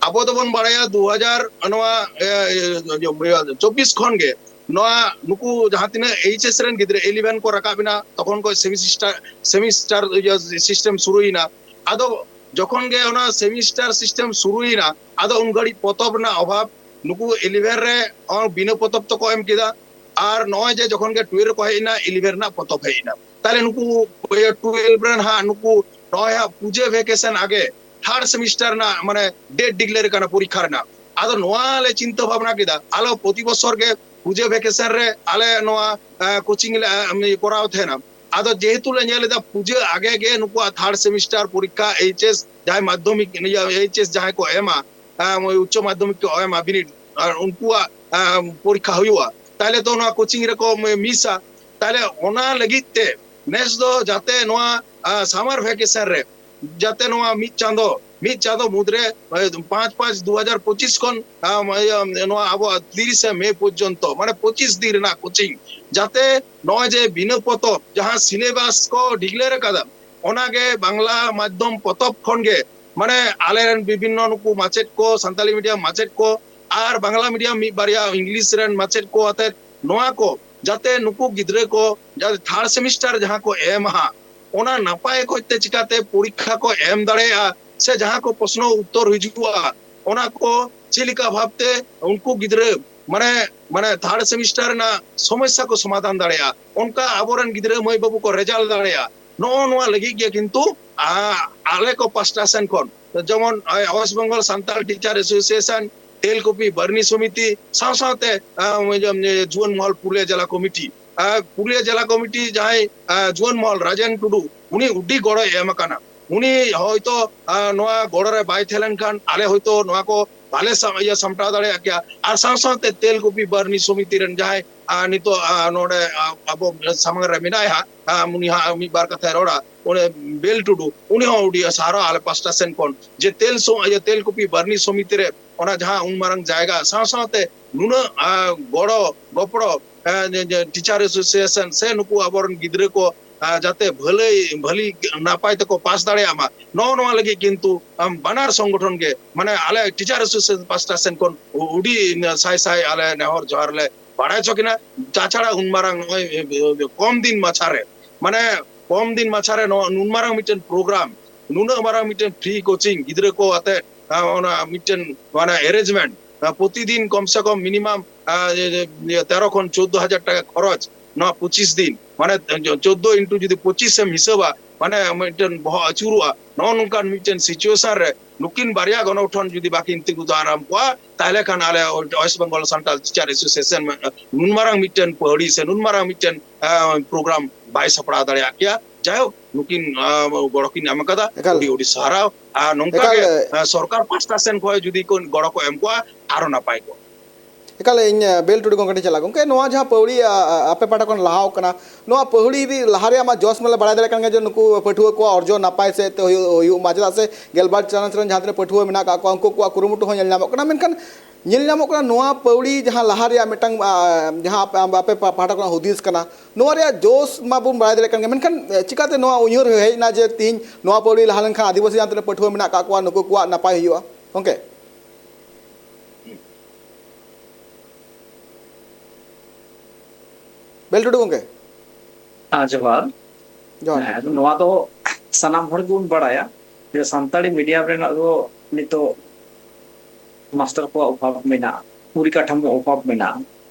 ᱟᱵᱚ ᱫᱚᱵᱚᱱ ᱵᱟᱲᱟᱭᱟ ᱫᱩ ᱦᱟᱡᱟᱨ ᱱᱚᱣᱟ ᱮ, ᱮ, ᱪᱚᱵᱵᱤᱥ ᱠᱷᱚᱱ ᱜᱮ ᱱᱚᱣᱟ ᱱᱩᱠᱩ ᱡᱟᱦᱟᱸ ᱛᱤᱱᱟᱹᱜ ᱮᱭᱤᱪ ᱮᱥ ᱨᱮᱱ ᱜᱤᱫᱽᱨᱟᱹ ᱤᱞᱤᱵᱷᱮᱱ ᱠᱚ ᱨᱟᱠᱟᱵ ᱮᱱᱟ, ᱛᱚᱠᱷᱚᱱ ᱠᱷᱚᱱ ᱥᱮᱢᱤᱥᱴᱟᱨ ᱥᱮᱢᱤᱥᱴᱟᱨ ᱤᱭᱟᱹ ᱥᱤᱥᱴᱮᱢ ᱥᱩᱨᱩᱭᱮᱱᱟ᱾ ᱟᱫᱚ ᱡᱚᱠᱷᱚᱱ ᱜᱮ ᱚᱱᱟ ᱥᱮᱢᱤᱥᱴᱟᱨ ᱥᱤᱥᱴᱮᱢ ᱥᱩᱨᱩᱭᱮᱱᱟ, ᱟᱫᱚ ᱩᱱ ᱜᱷᱟᱹᱲᱤᱡ ᱯᱚᱛᱚᱵ ᱨᱮᱱᱟᱜ ᱚᱵᱷᱟᱵᱽ, ᱱᱩᱠᱩ ᱤᱞᱤᱵᱷᱮᱱ ᱨᱮ ᱚ, ᱵᱤᱱᱟᱹ ᱯᱚᱛᱚᱵ ᱛᱮᱠᱚ ᱮᱢ ᱠᱮᱫᱟ᱾ ᱟᱨ ᱱᱚᱜᱼᱚᱭ ᱡᱮ ᱡᱚᱠᱷᱚᱱ ᱜᱮ ᱴᱩᱭᱮᱞᱵᱷ ᱨᱮᱠᱚ ᱦᱮᱡ ᱮᱱᱟ, ᱤᱞᱤᱵᱷᱮᱱ ᱨᱮᱱᱟᱜ ᱯᱚᱛᱚᱵ ᱦᱮᱡ ᱮᱱᱟ᱾ ᱛᱟᱦᱞᱮ ᱱᱩᱠᱩ ᱴᱩᱭᱮᱞᱵᱷ ᱨᱮᱱ ᱦᱟᱸᱜ ᱱᱩᱠᱩ ᱱᱚᱜᱼᱚᱭ ᱦᱟᱸᱜ ᱯᱩᱡᱟᱹ ᱵᱷᱮᱠᱮᱥᱚᱱ ᱟᱜᱮ ᱛᱷᱟᱨᱰ ᱥᱮᱢᱤᱥᱴᱟᱨ ᱨᱮᱱᱟᱜ ᱢᱟᱱᱮ ᱰᱮᱴ ᱰᱤᱠᱞᱮᱭᱟᱨ ᱠᱟᱱᱟ ᱯᱚᱨᱤᱠᱠᱷᱟ ᱨᱮᱱᱟᱜ᱾ ᱟᱫᱚ ᱱᱚᱣᱟ ᱞᱮ ᱪᱤᱱᱛᱟᱹ ᱵᱷᱟᱵᱽᱱᱟ ᱠᱮᱫᱟ, ᱟᱞᱚ ᱯᱨᱚᱛᱤ ᱵᱚᱪᱷᱚᱨ ᱜᱮ ᱯᱩᱡᱟᱹ ᱵᱷᱮᱠᱮᱥᱚᱱ ᱨᱮ ᱟᱞᱮ ᱱᱚᱣᱟ ᱠᱳᱪᱤᱝ ᱞᱮ ᱮ, ᱠᱚᱨᱟᱣ ᱛᱟᱦᱮᱱᱟ᱾ ᱟᱫᱚ ᱡᱮᱦᱮᱛᱩ ᱞᱮ ᱧᱮᱞ ᱮᱫᱟ ᱯᱩᱡᱟᱹ ᱟᱜᱮ ᱜᱮ ᱱᱩᱠᱩᱣᱟᱜ ᱛᱷᱟᱨᱰ ᱥᱮᱢᱤᱥᱴᱟᱨ ᱯᱚᱨᱤᱠᱠᱷᱟ, ᱮᱭᱤᱪ ᱮᱥ ᱡᱟᱦᱟᱸᱭ ᱢᱟᱫᱽᱫᱷᱚᱢᱤᱠ, ᱤᱭᱟᱹ, ᱮᱭᱤᱪ ᱮᱥ ᱡᱟᱦᱟᱸᱭ ᱠᱚ ᱮᱢᱟ, ᱮ, ᱩᱪᱪᱚ ᱢᱟᱫᱽᱫᱷᱚᱢᱤᱠ ᱠᱚ ᱮᱢᱟ ᱵᱤᱱᱤᱰ, ᱟᱨ ᱩᱱᱠᱩᱣᱟᱜ ᱮ, ᱯᱚᱨᱤᱠᱠᱷᱟ ᱦᱩᱭᱩᱜᱼᱟ, ᱛᱟᱦᱞᱮ ᱛᱚ ᱱᱚᱣᱟ ᱠᱳᱪᱤᱝ ᱨᱮᱠᱚ ᱢᱤᱥᱟ᱾ ᱛᱟᱦᱞᱮ ᱚᱱᱟ ᱞᱟᱹᱜᱤᱫ ᱛᱮ ᱱᱮᱥ ᱫᱚ ᱡᱟᱛᱮ ᱱᱚᱣᱟ ᱮ, ᱥᱟᱢᱟᱨ ᱵᱷᱮᱠᱮᱥᱚᱱ ᱨᱮ ᱡᱟᱛᱮ ᱱᱚᱣᱟ ᱢᱤᱫ ᱪᱟᱸᱫᱚ, ᱢᱤᱫ ᱪᱟᱸᱫᱚ ᱢᱩᱫᱽᱨᱮ, ᱮ, ᱯᱟᱸᱪ ᱯᱟᱸᱪ ᱫᱩ ᱦᱟᱡᱟᱨ ᱯᱚᱸᱪᱤᱥ ᱠᱷᱚᱱ, ᱟᱢ, ᱤᱭᱟᱹ, ᱱᱚᱣᱟ ᱟᱵᱚᱣᱟᱜ ᱛᱤᱨᱤᱥᱮ ᱢᱮ ᱯᱚᱨᱡᱚᱱᱛᱚ, ᱢᱟᱱᱮ ᱯᱚᱸᱪᱤᱥ ᱫᱤᱱ ᱨᱮᱱᱟᱜ ᱠᱳᱪᱤᱝ, ᱡᱟᱛᱮ ᱱᱚᱜᱼᱚᱭ ᱡᱮ ᱵᱤᱱᱟᱹ ᱯᱚᱛᱚᱵ ᱡᱟᱦᱟᱸ ᱥᱤᱞᱮᱵᱟᱥ ᱠᱚ ᱰᱤᱠᱞᱮᱭᱟᱨ ᱟᱠᱟᱫᱟ, ᱚᱱᱟᱜᱮ ᱵᱟᱝᱞᱟ ᱢᱟᱫᱽᱫᱷᱚᱢ ᱯᱚᱛᱚᱵ ᱠᱷᱚᱱ ᱜᱮ, ᱢᱟᱱᱮ ᱟᱞᱮᱨᱮᱱ ᱵᱤᱵᱷᱤᱱᱱᱚ ᱱᱩᱠᱩ ᱢᱟᱪᱮᱫ ᱠᱚ, ᱥᱟᱱᱛᱟᱞᱤ ᱢᱤᱰᱤᱭᱟᱢ ᱢᱟᱪᱮᱫ ᱠᱚ ᱟᱨ ᱵᱟᱝᱞᱟ ᱢᱤᱰᱤᱭᱟᱢ ᱢᱤᱫ ᱵᱟᱨᱭᱟ ᱤᱝᱞᱤᱥ ᱨᱮᱱ ᱢᱟᱪᱮᱫ ᱠᱚ ᱟᱛᱮᱫ ᱱᱚᱣᱟ ᱠᱚ ᱡᱟᱛᱮ ᱱᱩᱠᱩ ᱜᱤᱫᱽᱨᱟᱹ ᱠᱚ ᱡᱟᱛᱮ ᱛᱷᱟᱨᱰ ᱥᱮᱢᱤᱥᱴᱟᱨ ᱡᱟᱦᱟᱸ ᱠᱚ ᱮᱢᱟ ᱦᱟᱸᱜ, ᱚᱱᱟ ᱱᱟᱯᱟᱭ ᱚᱠᱚᱡ ᱛᱮ ᱪᱤᱠᱟᱛᱮ ᱯᱚᱨᱤᱠᱠᱷᱟ ᱠᱚ ᱮᱢ ᱫᱟᱲᱮᱭᱟᱜᱼᱟ, ᱥᱮ ᱡᱟᱦᱟᱸ ᱠᱚ ᱯᱨᱚᱥᱱᱚ ᱩᱛᱛᱚᱨ ᱦᱤᱡᱩᱜᱼᱟ, ᱚᱱᱟ ᱠᱚ ᱪᱮᱫ ᱞᱮᱠᱟ ᱵᱷᱟᱵᱛᱮ ᱩᱱᱠᱩ ᱜᱤᱫᱽᱨᱟᱹ ᱢᱟᱱᱮ, ᱢᱟᱱᱮ ᱛᱷᱟᱨᱰ ᱥᱮᱢᱤᱥᱴᱟᱨ ᱨᱮᱱᱟᱜ ᱥᱚᱢᱚᱥᱥᱟ ᱠᱚ ᱥᱚᱢᱟᱫᱷᱟᱱ ᱫᱟᱲᱮᱭᱟᱜᱼᱟ, ᱚᱱᱠᱟ ᱟᱵᱚᱨᱮᱱ ᱜᱤᱫᱽᱨᱟᱹ ᱢᱟᱹᱭ ᱵᱟᱹᱵᱩ ᱠᱚ ᱨᱮᱡᱟᱞᱴ ᱫᱟᱲᱮᱭᱟᱜᱼᱟ᱾ ᱱᱚᱜᱼᱚ ᱱᱚᱣᱟ ᱞᱟᱹᱜᱤᱫ ᱜᱮ ᱠᱤᱱᱛᱩ, ᱟ, ᱟᱞᱮ ᱠᱚ ᱯᱟᱥᱴᱟ ᱥᱮᱱ ᱠᱷᱚᱱ, ᱡᱮᱢᱚᱱ, ᱟ, west Bengal Santal teacher association, Telkupi ᱵᱟᱨᱱᱤ ᱥᱚᱢᱤᱛᱤ, ᱥᱟᱶ ᱥᱟᱶᱛᱮ, ᱟ, ᱡᱩᱣᱟᱹᱱ ᱢᱚᱦᱚᱞ ᱯᱩᱨᱩᱞᱤᱭᱟᱹ ᱡᱮᱞᱟ ᱠᱚᱢᱤᱴᱤ, ᱟ, ᱯᱩᱨᱩᱞᱤᱭᱟᱹ ᱡᱮᱞᱟ ᱠᱚᱢᱤᱴᱤ ᱡᱟᱦᱟᱸᱭ, ᱟ, ᱡᱩᱣᱟᱹᱱ ᱢᱚᱦᱚᱞ ᱨᱟᱡᱮᱱ ᱴᱩᱰᱩ, ᱩᱱᱤ ᱟᱹᱰᱤ ᱜᱚᱲᱚᱭ ᱮᱢ ᱟᱠᱟᱱᱟ᱾ ᱩᱱᱤ ᱦᱚᱭᱛᱚ, ᱟ, ᱱᱚᱣᱟ ᱜᱚᱲᱚ ᱨᱮ ᱵᱟᱭ ᱛᱟᱦᱮᱸ ᱞᱮᱱᱠᱷᱟᱱ ᱟᱞᱮ ᱦᱚᱭᱛᱚ ᱱᱚᱣᱟ ᱠᱚ ᱵᱟᱞᱮ ᱥᱟ-, ᱤᱭᱟᱹ ᱥᱟᱢᱴᱟᱣ ᱫᱟᱲᱮᱭᱟᱜ ᱠᱮᱭᱟ᱾ ᱟᱨ ᱥᱟᱶ ᱥᱟᱶᱛᱮ ᱛᱮᱞᱠᱩᱯᱤ ᱵᱟᱨᱱᱤ ᱥᱚᱢᱤᱛᱤ ᱨᱮᱱ ᱡᱟᱦᱟᱸᱭ, ᱟᱨ ᱱᱤᱛᱚᱜ, ᱟᱨ ᱱᱚᱰᱮ, ᱟᱨ ᱟᱵᱚ ᱥᱟᱢᱟᱝ ᱨᱮ ᱢᱮᱱᱟᱭ ᱦᱟᱸᱜ, ᱟᱨ ᱩᱱᱤ ᱦᱟᱸᱜ ᱢᱤᱫ ᱵᱟᱨ ᱠᱟᱛᱷᱟᱭ ᱨᱚᱲᱟ, ᱩᱱᱤ ᱵᱮᱞ ᱴᱩᱰᱩ, ᱩᱱᱤ ᱦᱚᱸ ᱟᱹᱰᱤ ᱥᱟᱨᱦᱟᱣ ᱟᱞᱮ ᱯᱟᱥᱴᱟ ᱥᱮᱱ ᱠᱷᱚᱱ, ᱡᱮ ᱛᱮᱞ ᱥᱚ-, ᱤᱭᱟᱹ, ᱛᱮᱞᱠᱩᱯᱤ ᱵᱟᱨᱱᱤ ᱥᱚᱢᱤᱛᱤ ᱨᱮ ᱚᱱᱟ ᱡᱟᱦᱟᱸ ᱩᱱ ᱢᱟᱨᱟᱝ ᱡᱟᱭᱜᱟ ᱥᱟᱶ ᱥᱟᱶᱛᱮ ᱱᱩᱱᱟᱹᱜ, ᱟᱨ ᱜᱚᱲᱚ ᱜᱚᱯᱚᱲᱚ, ᱟᱨ ᱡᱮ, ᱡᱮ teacher association ᱥᱮ ᱱᱩᱠᱩ ᱟᱵᱚᱨᱮᱱ ᱜᱤᱫᱽᱨᱟᱹ ᱠᱚ, ᱟᱨ ᱡᱟᱛᱮ ᱵᱷᱟᱹᱞᱟᱹᱭ, ᱵᱷᱟᱹᱞᱤ ᱱᱟᱯᱟᱭ ᱛᱮᱠᱚ ᱯᱟᱥ ᱫᱟᱲᱮᱭᱟᱜ ᱢᱟ, ᱱᱚᱜᱼᱚ ᱱᱚᱣᱟ ᱞᱟᱹᱜᱤᱫ ᱠᱤᱱᱛᱩ, ᱟᱢ, ᱵᱟᱱᱟᱨ ᱥᱚᱝᱜᱚᱴᱷᱚᱱ ᱜᱮ, ᱢᱟᱱᱮ ᱟᱞᱮ teacher association ᱯᱟᱥᱴᱟ ᱥᱮᱱ ᱠᱷᱚᱱ ᱟᱹᱰᱤ ᱥᱟᱭ ᱥᱟᱭ ᱟᱞᱮ ᱱᱮᱦᱚᱨ ᱡᱚᱦᱟᱨ ᱞᱮ ᱵᱟᱲᱟᱭ ᱦᱚᱪᱚ ᱠᱤᱱᱟ᱾ ᱛᱟᱪᱷᱟᱲᱟ ᱩᱱ ᱢᱟᱨᱟᱝ ᱱᱚᱜᱼᱚᱭ ᱠᱚᱢ ᱫᱤᱱ ᱢᱟᱪᱷᱟ ᱨᱮ, ᱢᱟᱱᱮ ᱠᱚᱢ ᱫᱤᱱ ᱢᱟᱪᱷᱟ ᱨᱮ ᱱᱚᱣᱟ ᱱᱩᱱ ᱢᱟᱨᱟᱝ ᱢᱤᱫᱴᱮᱱ program, ᱱᱩᱱᱟᱹᱜ ᱢᱟᱨᱟᱝ ᱢᱤᱫᱴᱮᱱ free coaching ᱜᱤᱫᱽᱨᱟᱹ ᱠᱚ ᱟᱛᱮ, ᱟᱨ ᱚᱱᱟ ᱢᱤᱫᱴᱮᱱ ᱢᱟᱱᱮ arrangement, ᱟᱨ ᱯᱨᱚᱛᱤᱫᱤᱱ ᱠᱚᱢ ᱥᱮ ᱠᱚᱢ minimum, ᱟᱨ, ᱤᱭᱟᱹ, ᱤᱭᱟᱹ, ᱛᱮᱨᱚ ᱠᱷᱚᱱ ᱪᱳᱫᱽᱫᱳ ᱦᱟᱡᱟᱨ ᱴᱟᱠᱟ ᱠᱷᱚᱨᱚᱪ, ᱱᱚᱣᱟ ᱯᱚᱸᱪᱤᱥ ᱫᱤᱱ, ᱢᱟᱱᱮ ᱪᱳᱫᱽᱫᱳ into ᱡᱩᱫᱤ ᱯᱚᱸᱪᱤᱥ ᱮᱢ ᱦᱤᱥᱟᱹᱵᱟ, ᱢᱟᱱᱮ ᱢᱤᱫᱴᱮᱱ ᱵᱚᱦᱚᱜ ᱟᱹᱪᱩᱨᱚᱜᱼᱟ᱾ ᱱᱚᱜᱼᱚ ᱱᱚᱝᱠᱟᱱ ᱢᱤᱫᱴᱮᱱ situation ᱨᱮ ᱱᱩᱠᱤᱱ ᱵᱟᱨᱭᱟ ᱜᱚᱱᱚᱜᱚᱴᱷᱚᱱ ᱡᱩᱫᱤ ᱵᱟᱠᱤᱱ ᱛᱤᱸᱜᱩ ᱫᱟᱨᱟᱢ ᱠᱚᱜᱼᱟ, ᱛᱟᱦᱞᱮ ᱠᱷᱟᱱ ᱟᱞᱮ West Bengal Santali Teacher Association ᱱᱩᱱ ᱢᱟᱨᱟᱝ ᱢᱤᱫᱴᱮᱱ ᱯᱟᱹᱣᱲᱤ ᱥᱮ ᱱᱩᱱ ᱢᱟᱨᱟᱝ ᱢᱤᱫᱴᱮᱱ, ᱟᱸ, program ᱵᱟᱭ ᱥᱟᱯᱲᱟᱣ ᱫᱟᱲᱮᱭᱟᱜ ᱠᱮᱭᱟ᱾ ᱡᱟᱭᱦᱳᱠ, ᱱᱩᱠᱤᱱ, ᱟᱸ, ᱜᱚᱲᱚ ᱠᱤᱱ ᱮᱢ ᱟᱠᱟᱫᱟ, ᱮᱠᱟᱞ᱾ ᱟᱹᱰᱤ ᱟᱹᱰᱤ ᱥᱟᱨᱦᱟᱣ᱾ ᱟᱨ ᱱᱚᱝᱠᱟ ᱮᱠᱟᱞ᱾ ᱜᱮ, ᱟᱸ, ᱥᱚᱨᱠᱟᱨ ᱯᱟᱥᱴᱟ ᱥᱮᱱ ᱠᱷᱚᱱ ᱡᱩᱫᱤ ᱠᱚ ᱜᱚᱲᱚ ᱠᱚ ᱮᱢ ᱠᱚᱜᱼᱟ, ᱟᱨᱚ ᱱᱟᱯᱟᱭ ᱠᱚᱜᱼᱟ᱾ ᱮᱠᱟᱞ, ᱤᱧ, ᱟᱸ, ᱵᱮᱞ ᱴᱩᱰᱩ ᱜᱚᱢᱠᱮ ᱴᱷᱮᱱ ᱪᱟᱞᱟᱜ᱾ ᱜᱚᱢᱠᱮ, ᱱᱚᱣᱟ ᱡᱟᱦᱟᱸ ᱯᱟᱹᱣᱲᱤ, ᱟ, ᱟ, ᱟᱯᱮ ᱯᱟᱦᱴᱟ ᱠᱷᱚᱱ ᱞᱟᱦᱟᱣ ᱠᱟᱱᱟ, ᱱᱚᱣᱟ ᱯᱟᱹᱣᱲᱤ ᱤᱫᱤ ᱞᱟᱦᱟ ᱨᱮᱭᱟᱜ ᱢᱟ ᱡᱚᱥ ᱢᱟᱞᱮ ᱵᱟᱲᱟᱭ ᱫᱟᱲᱮᱭᱟᱜ ᱠᱟᱱ ᱜᱮᱭᱟ ᱡᱮ ᱱᱩᱠᱩ ᱯᱟᱹᱴᱷᱩᱣᱟᱹ ᱠᱚᱣᱟᱜ ᱚᱨᱡᱚ ᱱᱟᱯᱟᱭ ᱥᱮᱫ ᱛᱮ ᱦᱩᱭᱩᱜ, ᱦᱩᱭᱩᱜ ᱢᱟ, ᱪᱮᱫᱟᱜ ᱥᱮ ᱜᱮᱞᱵᱟᱨ ᱪᱟᱱᱟᱪ ᱨᱮᱱ ᱡᱟᱦᱟᱸ ᱛᱤᱱᱟᱹᱜ ᱯᱟᱹᱴᱷᱩᱣᱟᱹ ᱢᱮᱱᱟᱜ ᱟᱠᱟᱫ ᱠᱚᱣᱟ, ᱩᱱᱠᱩ ᱠᱚᱣᱟᱜ ᱠᱩᱨᱩᱢᱩᱴᱩ ᱦᱚᱸ ᱧᱮᱞ ᱧᱟᱢᱚᱜ ᱠᱟᱱᱟ᱾ ᱢᱮᱱᱠᱷᱟᱱ ᱧᱮᱞ ᱧᱟᱢᱚᱜ ᱠᱟᱱᱟ, ᱱᱚᱣᱟ ᱯᱟᱹᱣᱲᱤ ᱡᱟᱦᱟᱸ ᱞᱟᱦᱟ ᱨᱮᱭᱟᱜ ᱢᱤᱫᱴᱟᱝ, ᱟ, ᱡᱟᱦᱟᱸ ᱟᱯᱮ, ᱟᱯᱮ ᱯᱟ-, ᱯᱟᱦᱴᱟ ᱠᱷᱚᱱᱟᱜ ᱦᱩᱫᱤᱥ ᱠᱟᱱᱟ, ᱱᱚᱣᱟ ᱨᱮᱭᱟᱜ ᱡᱳᱥ ᱢᱟᱵᱚᱱ ᱵᱟᱲᱟᱭ ᱫᱟᱲᱮᱭᱟᱜ ᱠᱟᱱ ᱜᱮᱭᱟ, ᱢᱮᱱᱠᱷᱟᱱ, ᱮ, ᱪᱤᱠᱟᱛᱮ ᱱᱚᱣᱟ ᱩᱭᱦᱟᱹᱨ ᱦᱮᱡ ᱮᱱᱟ ᱡᱮ ᱛᱤᱦᱤᱧ ᱱᱚᱣᱟ ᱯᱟᱹᱣᱲᱤ ᱞᱟᱦᱟ ᱞᱮᱱᱠᱷᱟᱱ ᱟᱹᱫᱤᱵᱟᱹᱥᱤ ᱡᱟᱦᱟᱸ ᱛᱤᱱᱟᱹᱜ ᱯᱟᱹᱴᱷᱩᱣᱟᱹ ᱢᱮᱱᱟᱜ ᱟᱠᱟᱫ ᱠᱚᱣᱟ, ᱱᱩᱠᱩ ᱠᱚᱣᱟᱜ ᱱᱟᱯᱟᱭ ᱦᱩᱭᱩᱜᱼᱟ? ᱜᱚᱢᱠᱮ, ᱵᱮᱞ ᱴᱩᱰᱩ ᱜᱚᱢᱠᱮ᱾ ᱦᱮᱸ, ᱡᱚᱦᱟᱨ᱾ ᱡᱚᱦᱟᱨ᱾ ᱦᱮᱸ, ᱱᱚᱣᱟ ᱫᱚ ᱥᱟᱱᱟᱢ ᱦᱚᱲ ᱜᱮᱵᱚᱱ ᱵᱟᱲᱟᱭᱟ ᱡᱮ ᱥᱟᱱᱛᱟᱲᱤ medium ᱨᱮᱱᱟᱜ ᱫᱚ ᱱᱤᱛᱚᱜ ᱢᱟᱥᱴᱟᱨ ᱠᱚᱣᱟᱜ ᱚᱵᱷᱟᱵᱽ ᱢᱮᱱᱟᱜᱼᱟ, ᱯᱚᱨᱤᱠᱟᱴᱷᱟᱢᱳ ᱚᱵᱷᱟᱵᱽ ᱢᱮᱱᱟᱜᱼᱟ,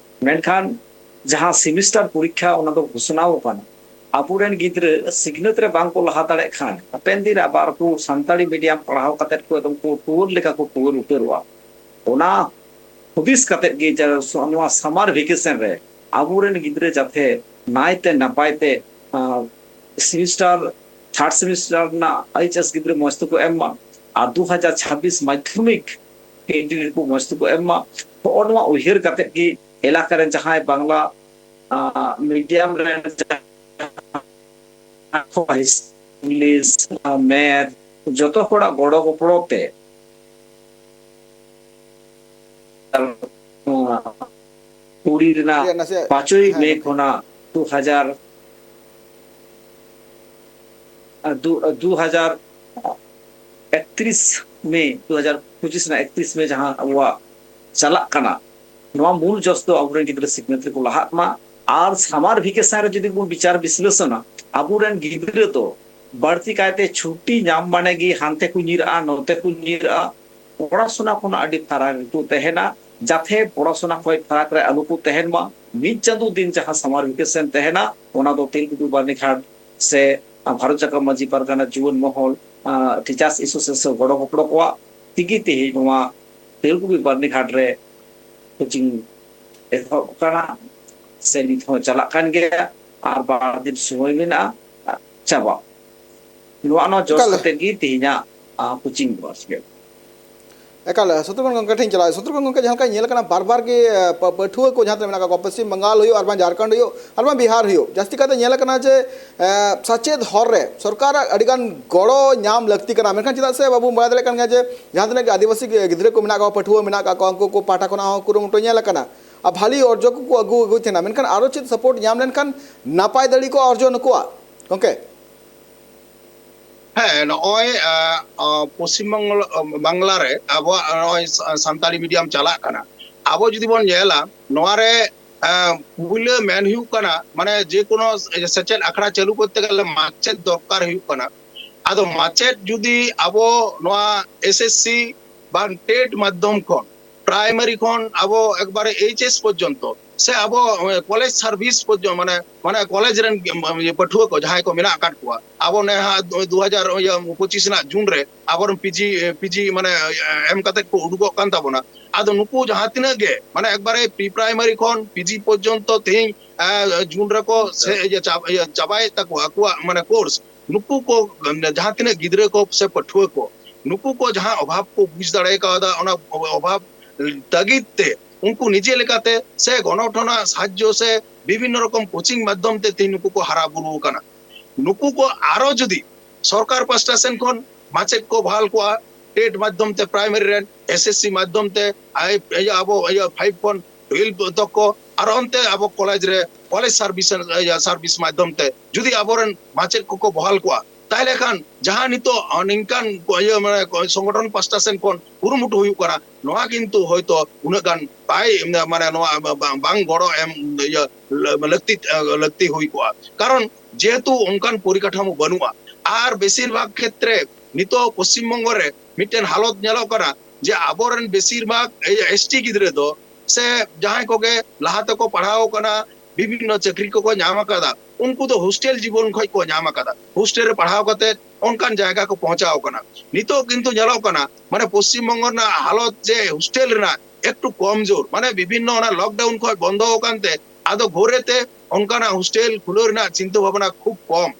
ᱢᱮᱱᱠᱷᱟᱱ ᱡᱟᱦᱟᱸ semester ᱯᱚᱨᱤᱠᱠᱷᱟ ᱚᱱᱟ ᱫᱚ ᱜᱷᱳᱥᱚᱱᱟᱣ ᱟᱠᱟᱱᱟ, ᱟᱵᱚᱨᱮᱱ ᱜᱤᱫᱽᱨᱟᱹ ᱥᱤᱠᱷᱱᱟᱹᱛ ᱨᱮ ᱵᱟᱝ ᱠᱚ ᱞᱟᱦᱟ ᱫᱟᱲᱮᱭᱟᱜ ᱠᱷᱟᱱ ᱦᱟᱯᱮᱱ ᱫᱤᱱ ᱨᱮ ᱟᱵᱟᱨ ᱠᱚ ᱥᱟᱱᱛᱟᱲᱤ medium ᱯᱟᱲᱦᱟᱣ ᱠᱟᱛᱮᱫ ᱠᱚ ᱮᱠᱫᱚᱢ ᱠᱚ ᱴᱩᱣᱟᱹᱨ ᱞᱮᱠᱟ ᱠᱚ ᱴᱩᱣᱟᱹᱨ ᱩᱛᱟᱹᱨᱚᱜᱼᱟ᱾ ᱚᱱᱟ ᱦᱩᱫᱤᱥ ᱠᱟᱛᱮᱫ ᱜᱮ ᱡᱟ-, ᱥᱚ-, ᱱᱚᱣᱟ summer vacation ᱨᱮ ᱟᱵᱚᱨᱮᱱ ᱜᱤᱫᱽᱨᱟᱹ ᱡᱟᱛᱮ ᱱᱟᱭᱛᱮ ᱱᱟᱯᱟᱭ ᱛᱮ, ᱟᱸ, semester, third semester ᱨᱮᱱᱟᱜ ᱮᱭᱤᱪ ᱮᱥ ᱜᱤᱫᱽᱨᱟᱹ ᱢᱚᱸᱡᱽ ᱛᱮᱠᱚ ᱮᱢ ᱢᱟ, ᱟᱨ ᱫᱩ ᱦᱟᱡᱟᱨ ᱪᱷᱟᱵᱵᱤᱥ ᱢᱟᱫᱽᱫᱷᱚᱢᱤᱠ ᱠᱮᱱᱰᱤᱰᱮᱴ ᱠᱚ ᱢᱚᱡᱽ ᱛᱮᱠᱚ ᱮᱢ ᱢᱟ᱾ ᱦᱚᱸᱜᱼᱚ ᱱᱚᱣᱟ ᱩᱭᱦᱟᱹᱨ ᱠᱟᱛᱮ ᱜᱮ ᱮᱞᱟᱠᱟ ᱨᱮᱱ ᱡᱟᱦᱟᱸᱭ ᱵᱟᱝᱞᱟ ᱢᱤᱰᱤᱭᱟᱢ ᱨᱮᱱ ᱡᱟᱦᱟᱸᱭ ᱤᱝᱞᱤᱥ, ᱢᱮᱛᱷ, ᱡᱚᱛᱚ ᱦᱚᱲᱟᱜ ᱜᱚᱲᱚ ᱜᱚᱯᱚᱲᱚ ᱛᱮ ᱠᱩᱲᱤ ᱨᱮᱱᱟᱜ ᱱᱟᱥᱮ ᱯᱟᱸᱪᱚᱭ ᱦᱮᱸ, ᱢᱮ ᱜᱚᱢᱠᱮ᱾ ᱠᱷᱚᱱᱟᱜ ᱫᱩ ᱦᱟᱡᱟᱨ, ᱫᱩ ᱦᱟᱡᱟᱨ ᱮᱠᱛᱨᱤᱥ ᱢᱮ, ᱫᱩ ᱦᱟᱡᱟᱨ ᱯᱚᱸᱪᱤᱥ ᱨᱮᱱᱟᱜ ᱮᱠᱛᱨᱤᱥ ᱢᱮ ᱡᱟᱦᱟᱸ ᱟᱵᱚᱣᱟᱜ ᱪᱟᱞᱟᱜ ᱠᱟᱱᱟ, ᱱᱚᱣᱟ ᱢᱩᱞ ᱡᱚᱥ ᱫᱚ ᱟᱵᱚᱨᱮᱱ ᱜᱤᱫᱽᱨᱟᱹ ᱥᱤᱠᱷᱱᱟᱹᱛ ᱨᱮᱠᱚ ᱞᱟᱦᱟᱜ ᱢᱟ᱾ ᱟᱨ ᱥᱟᱢᱟᱨ ᱵᱷᱮᱠᱮᱥᱚᱱ ᱨᱮ ᱡᱩᱫᱤ ᱵᱚᱱ ᱵᱤᱪᱟᱨ ᱵᱤᱥᱞᱮᱥᱚᱱᱟ, ᱟᱵᱚᱨᱮᱱ ᱜᱤᱫᱽᱨᱟᱹ ᱫᱚ ᱵᱟᱹᱲᱛᱤ ᱠᱟᱭᱛᱮ ᱪᱷᱩᱴᱤ ᱧᱟᱢ ᱢᱟᱱᱮ ᱜᱮ ᱦᱟᱱᱛᱮ ᱠᱚ ᱧᱤᱨᱟᱜᱼᱟ, ᱱᱚᱛᱮ ᱠᱚ ᱧᱤᱨᱟᱜᱼᱟ, ᱯᱚᱲᱟᱥᱩᱱᱟ ᱠᱷᱚᱱᱟᱜ ᱟᱹᱰᱤ ᱯᱷᱟᱨᱟᱠ ᱨᱮᱠᱚ ᱛᱟᱦᱮᱱᱟ᱾ ᱡᱟᱛᱮ ᱯᱚᱲᱟᱥᱩᱱᱟ ᱠᱷᱚᱱ ᱯᱷᱟᱨᱟᱠ ᱨᱮ ᱟᱞᱚ ᱠᱚ ᱛᱟᱦᱮᱱ ᱢᱟ, ᱢᱤᱫ ᱪᱟᱸᱫᱳ ᱫᱤᱱ ᱡᱟᱦᱟᱸ ᱥᱟᱢᱟᱨ ᱵᱷᱮᱠᱮᱥᱚᱱ ᱛᱟᱦᱮᱱᱟ, ᱚᱱᱟ ᱫᱚ ᱛᱮᱞᱠᱩᱯᱤ ᱵᱟᱨᱱᱤᱜᱷᱟᱴ ᱥᱮ ᱵᱷᱟᱨᱚᱛ ᱡᱟᱠᱟᱛ ᱢᱟᱹᱡᱷᱤ ᱯᱟᱨᱜᱟᱱᱟ ᱡᱩᱣᱟᱹᱱ ᱢᱚᱦᱚᱞ, ᱴᱤᱪᱟᱨᱥ ᱮᱥᱳᱥᱤᱭᱮᱥᱚᱱ ᱜᱚᱲᱚ ᱜᱚᱯᱚᱲᱚ ᱠᱚᱣᱟᱜ ᱛᱮᱜᱮ ᱛᱮᱦᱮᱧ ᱱᱚᱣᱟ ᱛᱮᱞᱠᱩᱯᱤ ᱵᱟᱨᱱᱤᱜᱷᱟᱴ ᱨᱮ ᱠᱳᱪᱤᱝ ᱮᱛᱚᱦᱚᱵ ᱠᱟᱱᱟ, ᱥᱮ ᱱᱤᱛ ᱦᱚᱸ ᱪᱟᱞᱟᱜ ᱠᱟᱱ ᱜᱮᱭᱟ᱾ ᱟᱨ ᱵᱟᱨ ᱫᱤᱱ ᱥᱚᱢᱚᱭ ᱢᱮᱱᱟᱜᱼᱟ, ᱪᱟᱵᱟᱜ᱾ ᱱᱚᱣᱟ ᱱᱚᱣᱟ ᱡᱚᱥ ᱮᱠᱟᱞ᱾ ᱠᱟᱛᱮ ᱜᱮ ᱛᱮᱦᱮᱧᱟᱜ ᱠᱳᱪᱤᱝ ᱫᱚ ᱟᱨ ᱪᱮᱫ᱾ ᱮᱠᱟᱞ, ᱥᱚᱛᱨᱩᱜᱷᱚᱱ ᱜᱚᱢᱠᱮ ᱴᱷᱮᱱ ᱪᱟᱞᱟᱜᱼᱟ᱾ ᱥᱚᱛᱨᱩᱜᱷᱚᱱ ᱜᱚᱢᱠᱮ, ᱡᱟᱦᱟᱸ ᱞᱮᱠᱟ ᱧᱮᱞ ᱠᱟᱱᱟ, ᱵᱟᱨ ᱵᱟᱨ ᱜᱮ, ᱮ, ᱯᱟ-, ᱯᱟᱹᱴᱷᱩᱣᱟᱹ ᱠᱚ ᱡᱟᱦᱟᱸ ᱛᱤᱱᱟᱹᱜ ᱢᱮᱱᱟᱜ ᱠᱟᱜ ᱠᱚᱣᱟ, ᱯᱚᱥᱪᱤᱢ ᱵᱟᱝᱜᱟᱞ ᱦᱩᱭᱩᱜ, ᱟᱨ ᱵᱟᱝ ᱡᱷᱟᱲᱠᱷᱚᱸᱰ ᱦᱩᱭᱩᱜ, ᱟᱨ ᱵᱟᱝ ᱵᱤᱦᱟᱨ ᱦᱩᱭᱩᱜ, ᱡᱟᱹᱥᱛᱤ ᱠᱟᱭᱛᱮ ᱧᱮᱞ ᱠᱟᱱᱟ ᱡᱮ, ᱮ, ᱥᱮᱪᱮᱫ ᱦᱚᱨ ᱨᱮ ᱥᱚᱨᱠᱟᱨᱟᱜ ᱟᱹᱰᱤ ᱜᱟᱱ ᱜᱚᱲᱚ ᱧᱟᱢ ᱞᱟᱹᱠᱛᱤ ᱠᱟᱱᱟ᱾ ᱢᱮᱱᱠᱷᱟᱱ ᱪᱮᱫᱟᱜ ᱥᱮ ᱵᱟᱵᱚᱱ ᱵᱟᱲᱟᱭ ᱫᱟᱲᱮᱭᱟᱜ ᱠᱟᱱ ᱜᱮᱭᱟ ᱡᱮ ᱡᱟᱦᱟᱸ ᱛᱤᱱᱟᱹᱜ ᱜᱮ ᱟᱹᱫᱤᱵᱟᱹᱥᱤ ᱜᱤᱫᱽᱨᱟᱹ ᱠᱚ ᱢᱮᱱᱟᱜ ᱠᱟᱜ ᱠᱚᱣᱟ, ᱯᱟᱹᱴᱷᱩᱣᱟᱹ ᱢᱮᱱᱟᱜ ᱠᱟᱜ ᱠᱚᱣᱟ, ᱩᱱᱠᱩ ᱠᱚ ᱯᱟᱦᱴᱟ ᱠᱷᱚᱱᱟᱜ ᱦᱚᱸ ᱠᱩᱨᱩᱢᱩᱴᱩ ᱧᱮᱞ ᱟᱠᱟᱱᱟ᱾ ᱟᱨ ᱵᱷᱟᱞᱤ ᱚᱨᱡᱚ ᱠᱚᱠᱚ ᱟᱹᱜᱩ, ᱟᱹᱜᱩᱭ ᱛᱟᱦᱮᱱᱟ᱾ ᱢᱮᱱᱠᱷᱟᱱ ᱟᱨᱚ ᱪᱮᱫ ᱥᱟᱯᱳᱨᱴ ᱧᱟᱢ ᱞᱮᱱᱠᱷᱟᱱ ᱱᱟᱯᱟᱭ ᱫᱟᱲᱮ ᱠᱚ ᱚᱨᱡᱚ ᱱᱩᱠᱩᱣᱟᱜ, ᱜᱚᱢᱠᱮ? ᱦᱮᱸ, ᱱᱚᱜᱼᱚᱭ, ᱟᱸ, ᱟᱸ, ᱯᱚᱥᱪᱤᱢ ᱵᱟᱝᱞᱟ, ᱵᱟᱝᱞᱟ ᱨᱮ ᱟᱵᱚᱣᱟᱜ ᱱᱚᱜᱼᱚᱭ ᱥᱟ-, ᱥᱟᱱᱛᱟᱲᱤ ᱢᱤᱰᱤᱭᱟᱢ ᱪᱟᱞᱟᱜ ᱠᱟᱱᱟ᱾ ᱟᱵᱚ ᱡᱩᱫᱤ ᱵᱚᱱ ᱧᱮᱞᱟ, ᱱᱚᱣᱟ ᱨᱮ, ᱟᱸ, ᱯᱩᱭᱞᱟᱹ ᱢᱮᱱ ᱦᱩᱭᱩᱜ ᱠᱟᱱᱟ, ᱢᱟᱱᱮ, ᱡᱮ ᱠᱳᱱᱳ ᱥᱮᱪᱮᱫ ᱟᱠᱷᱲᱟ ᱪᱟᱹᱞᱩ ᱠᱚᱨᱛᱮ ᱜᱮᱞᱮ ᱢᱟᱪᱮᱫ ᱫᱚᱨᱠᱟᱨ ᱦᱩᱭᱩᱜ ᱠᱟᱱᱟ᱾ ᱟᱫᱚ ᱢᱟᱪᱮᱫ ᱡᱩᱫᱤ ᱟᱵᱚ ᱱᱚᱣᱟ ᱮᱥ ᱮᱥ ᱥᱤ ᱵᱟᱝ ᱴᱮᱴ ᱢᱟᱫᱽᱫᱷᱚᱢ ᱠᱷᱚᱱ, ᱯᱨᱟᱭᱢᱟᱨᱤ ᱠᱷᱚᱱ ᱟᱵᱚ ᱮᱠᱵᱟᱨᱮ ᱮᱭᱤᱪ ᱮᱥ ᱯᱚᱨᱡᱚᱱᱛᱚ, ᱥᱮ ᱟᱵᱚ, ᱮ, ᱠᱚᱞᱮᱡᱽ ᱥᱟᱨᱵᱷᱤᱥ ᱯᱚᱨᱡᱚᱱᱛᱚ, ᱢᱟᱱᱮ, ᱢᱟᱱᱮ ᱠᱚᱞᱮᱡᱽ ᱨᱮᱱ, ᱮ, ᱯᱟᱹᱴᱷᱩᱣᱟᱹ ᱠᱚ ᱡᱟᱦᱟᱸᱭ ᱠᱚ ᱢᱮᱱᱟᱜ ᱟᱠᱟᱫ ᱠᱚᱣᱟ, ᱟᱵᱚ ᱱᱮ ᱦᱟᱸᱜ ᱫᱩ ᱦᱟᱡᱟᱨ ᱯᱚᱸᱪᱤᱥ ᱨᱮᱱᱟᱜ ᱡᱩᱱ ᱨᱮ ᱟᱵᱚᱨᱮᱱ ᱯᱤ ᱡᱤ, ᱮ, ᱯᱤ ᱡᱤ, ᱢᱟᱱᱮ, ᱮ, ᱮᱢ ᱠᱟᱛᱮ ᱠᱚ ᱩᱰᱩᱠᱚᱜ ᱠᱟᱱ ᱛᱟᱵᱚᱱᱟ᱾ ᱟᱫᱚ ᱱᱩᱠᱩ ᱡᱟᱦᱟᱸ ᱛᱤᱱᱟᱹᱜ ᱜᱮ, ᱢᱟᱱᱮ, ᱮᱠᱵᱟᱨᱮ ᱯᱨᱤ ᱯᱨᱟᱭᱢᱟᱨᱤ ᱠᱷᱚᱱ ᱯᱤ ᱡᱤ ᱯᱚᱨᱡᱚᱱᱛᱚ ᱛᱮᱦᱮᱧ, ᱮ, ᱡᱩᱱ ᱨᱮᱠᱚ ᱥᱮ, ᱤᱭᱟᱹ, ᱪᱟ-, ᱤᱭᱟᱹ, ᱪᱟᱵᱟᱭᱮᱫ ᱛᱟᱠᱚᱣᱟ ᱟᱠᱚᱣᱟᱜ, ᱢᱟᱱᱮ, ᱠᱳᱨᱥ᱾ ᱱᱩᱠᱩ ᱠᱚ, ᱡᱟᱦᱟᱸ ᱛᱤᱱᱟᱹᱜ ᱜᱤᱫᱽᱨᱟᱹ ᱠᱚ ᱥᱮ ᱯᱟᱹᱴᱷᱩᱣᱟᱹ ᱠᱚ, ᱱᱩᱠᱩ ᱠᱚ ᱡᱟᱦᱟᱸ ᱚᱵᱷᱟᱵ ᱠᱚ ᱵᱩᱡᱽ ᱫᱟᱲᱮ ᱠᱟᱣᱫᱟ, ᱚᱱᱟ ᱚᱵᱷᱟᱵ ᱛᱟᱹᱜᱤᱫ ᱛᱮ ᱩᱱᱠᱩ ᱱᱤᱡᱮ ᱞᱮᱠᱟᱛᱮ ᱥᱮ ᱜᱚᱱᱚᱴᱷᱚᱱᱟᱜ ᱥᱟᱦᱟᱡᱽᱡᱚ ᱥᱮ ᱵᱤᱵᱷᱤᱱᱱᱚ ᱨᱚᱠᱚᱢ ᱠᱳᱪᱤᱝ ᱢᱟᱫᱽᱫᱷᱚᱢ ᱛᱮ ᱛᱮᱦᱮᱧ ᱱᱩᱠᱩ ᱠᱚ ᱦᱟᱨᱟ ᱵᱩᱨᱩ ᱟᱠᱟᱱᱟ᱾ ᱱᱩᱠᱩ ᱠᱚ ᱟᱨᱚ ᱡᱩᱫᱤ ᱥᱚᱨᱠᱟᱨ ᱯᱟᱥᱴᱟ ᱥᱮᱱ ᱠᱷᱚᱱ ᱢᱟᱪᱮᱫ ᱠᱚ ᱵᱟᱦᱟᱞ ᱠᱚᱣᱟ, ᱴᱮᱴ ᱢᱟᱫᱽᱫᱷᱚᱢ ᱛᱮ, ᱯᱨᱟᱭᱢᱟᱨᱤ ᱨᱮᱱ ᱮᱥ ᱮᱥ ᱥᱤ ᱢᱟᱫᱽᱫᱷᱚᱢ ᱛᱮ, ᱟᱭ-, ᱤᱭᱟᱹ, ᱟᱵᱚ ᱤᱭᱟᱹ ᱯᱷᱟᱭᱤᱵᱷ ᱠᱷᱚᱱ ᱴᱩᱭᱮᱞᱵᱷ ᱛᱚᱠ ᱠᱚ, ᱟᱨ ᱚᱱᱛᱮ ᱟᱵᱚ ᱠᱚᱞᱮᱡᱽ ᱨᱮ, ᱠᱚᱞᱮᱡᱽ ᱥᱟᱨᱵᱷᱤᱥ, ᱤᱭᱟᱹ, ᱥᱟᱨᱵᱷᱤᱥ ᱢᱟᱫᱽᱫᱷᱚᱢ ᱛᱮ ᱡᱩᱫᱤ ᱟᱵᱚᱨᱮᱱ ᱢᱟᱪᱮᱫ ᱠᱚᱠᱚ ᱵᱚᱦᱟᱞ ᱠᱚᱣᱟ, ᱛᱟᱦᱞᱮ ᱠᱷᱟᱱ ᱡᱟᱦᱟᱸ ᱱᱤᱛᱚᱜ ᱱᱤᱝᱠᱟᱱ ᱠᱚ, ᱤᱭᱟᱹ, ᱢᱟᱱᱮ, ᱠᱚ, ᱥᱚᱝᱜᱚᱴᱷᱚᱱ ᱯᱟᱥᱴᱟ ᱥᱮᱱ ᱠᱷᱚᱱ ᱠᱩᱨᱩᱢᱩᱴᱩ ᱦᱩᱭᱩᱜ ᱠᱟᱱᱟ, ᱱᱚᱣᱟ ᱠᱤᱱᱛᱩ ᱦᱚᱭᱛᱚ ᱩᱱᱟᱹᱜ ᱜᱟᱱ ᱵᱟᱭ, ᱢᱟᱱᱮ, ᱱᱚᱣᱟ ᱵᱟᱝ, ᱵᱟᱝ ᱜᱚᱲᱚ ᱮᱢ, ᱤᱭᱟᱹ, ᱞᱟᱹᱠᱛᱤ, ᱞᱟᱹᱠᱛᱤ ᱦᱩᱭ ᱠᱚᱜᱼᱟ᱾ ᱠᱟᱨᱚᱱ ᱡᱮᱦᱮᱛᱩ ᱚᱱᱠᱟᱱ ᱯᱚᱨᱤᱠᱟᱴᱷᱟᱢᱳ ᱵᱟᱹᱱᱩᱜᱼᱟ᱾ ᱟᱨ ᱵᱮᱥᱤᱨ ᱵᱷᱟᱜᱽ ᱠᱷᱮᱛᱨᱮ ᱱᱤᱛᱚᱜ ᱯᱚᱥᱪᱤᱢ ᱵᱚᱝᱜᱚ ᱨᱮ ᱢᱤᱫᱴᱮᱱ ᱦᱟᱞᱚᱛ ᱧᱮᱞᱚᱜ ᱠᱟᱱᱟ ᱡᱮ ᱟᱵᱚᱨᱮᱱ ᱵᱮᱥᱤᱨ ᱵᱷᱟᱜᱽ ᱮᱥ ᱴᱤ ᱜᱤᱫᱽᱨᱟᱹ ᱫᱚ ᱥᱮ ᱡᱟᱦᱟᱸᱭ ᱠᱚᱜᱮ ᱞᱟᱦᱟ ᱛᱮᱠᱚ ᱯᱟᱲᱦᱟᱣ ᱠᱟᱱᱟ, ᱵᱤᱵᱷᱤᱱᱱᱚ ᱪᱟᱹᱠᱨᱤ ᱠᱚᱠᱚ ᱧᱟᱢ ᱟᱠᱟᱫᱟ, ᱩᱱᱠᱩ ᱫᱚ ᱦᱳᱥᱴᱮᱞ ᱡᱤᱵᱚᱱ ᱠᱷᱚᱱ ᱠᱚ ᱧᱟᱢ ᱟᱠᱟᱫᱟ, ᱦᱳᱥᱴᱮᱞ ᱨᱮ ᱯᱟᱲᱦᱟᱣ ᱠᱟᱛᱮ ᱚᱱᱠᱟᱱ ᱡᱟᱭᱜᱟ ᱠᱚ ᱯᱚᱦᱪᱟᱣ ᱠᱟᱱᱟ᱾ ᱱᱤᱛᱚᱜ ᱠᱤᱱᱛᱩ ᱧᱮᱞᱚᱜ ᱠᱟᱱᱟ, ᱢᱟᱱᱮ, ᱯᱚᱥᱪᱤᱢ ᱵᱚᱝᱜᱚ ᱨᱮᱱᱟᱜ ᱦᱟᱞᱚᱛ ᱡᱮ ᱦᱳᱥᱴᱮᱞ ᱨᱮᱱᱟᱜ ᱮᱠᱴᱩ ᱠᱚᱢ ᱡᱳᱨ, ᱢᱟᱱᱮ, ᱵᱤᱵᱷᱤᱱᱱᱚ ᱚᱱᱟ ᱞᱚᱠᱰᱟᱣᱩᱱ ᱠᱷᱚᱱ ᱵᱚᱱᱫᱚ ᱟᱠᱟᱱ ᱛᱮ ᱟᱫᱚ ᱜᱷᱳᱨᱮ ᱛᱮ ᱚᱱᱠᱟᱱᱟᱜ ᱦᱳᱥᱴᱮᱞ ᱠᱷᱩᱞᱟᱹᱣ ᱨᱮᱱᱟᱜ ᱪᱤᱱᱛᱟᱹ ᱵᱷᱟᱵᱽᱱᱟ ᱠᱷᱩᱵ ᱠᱚᱢ᱾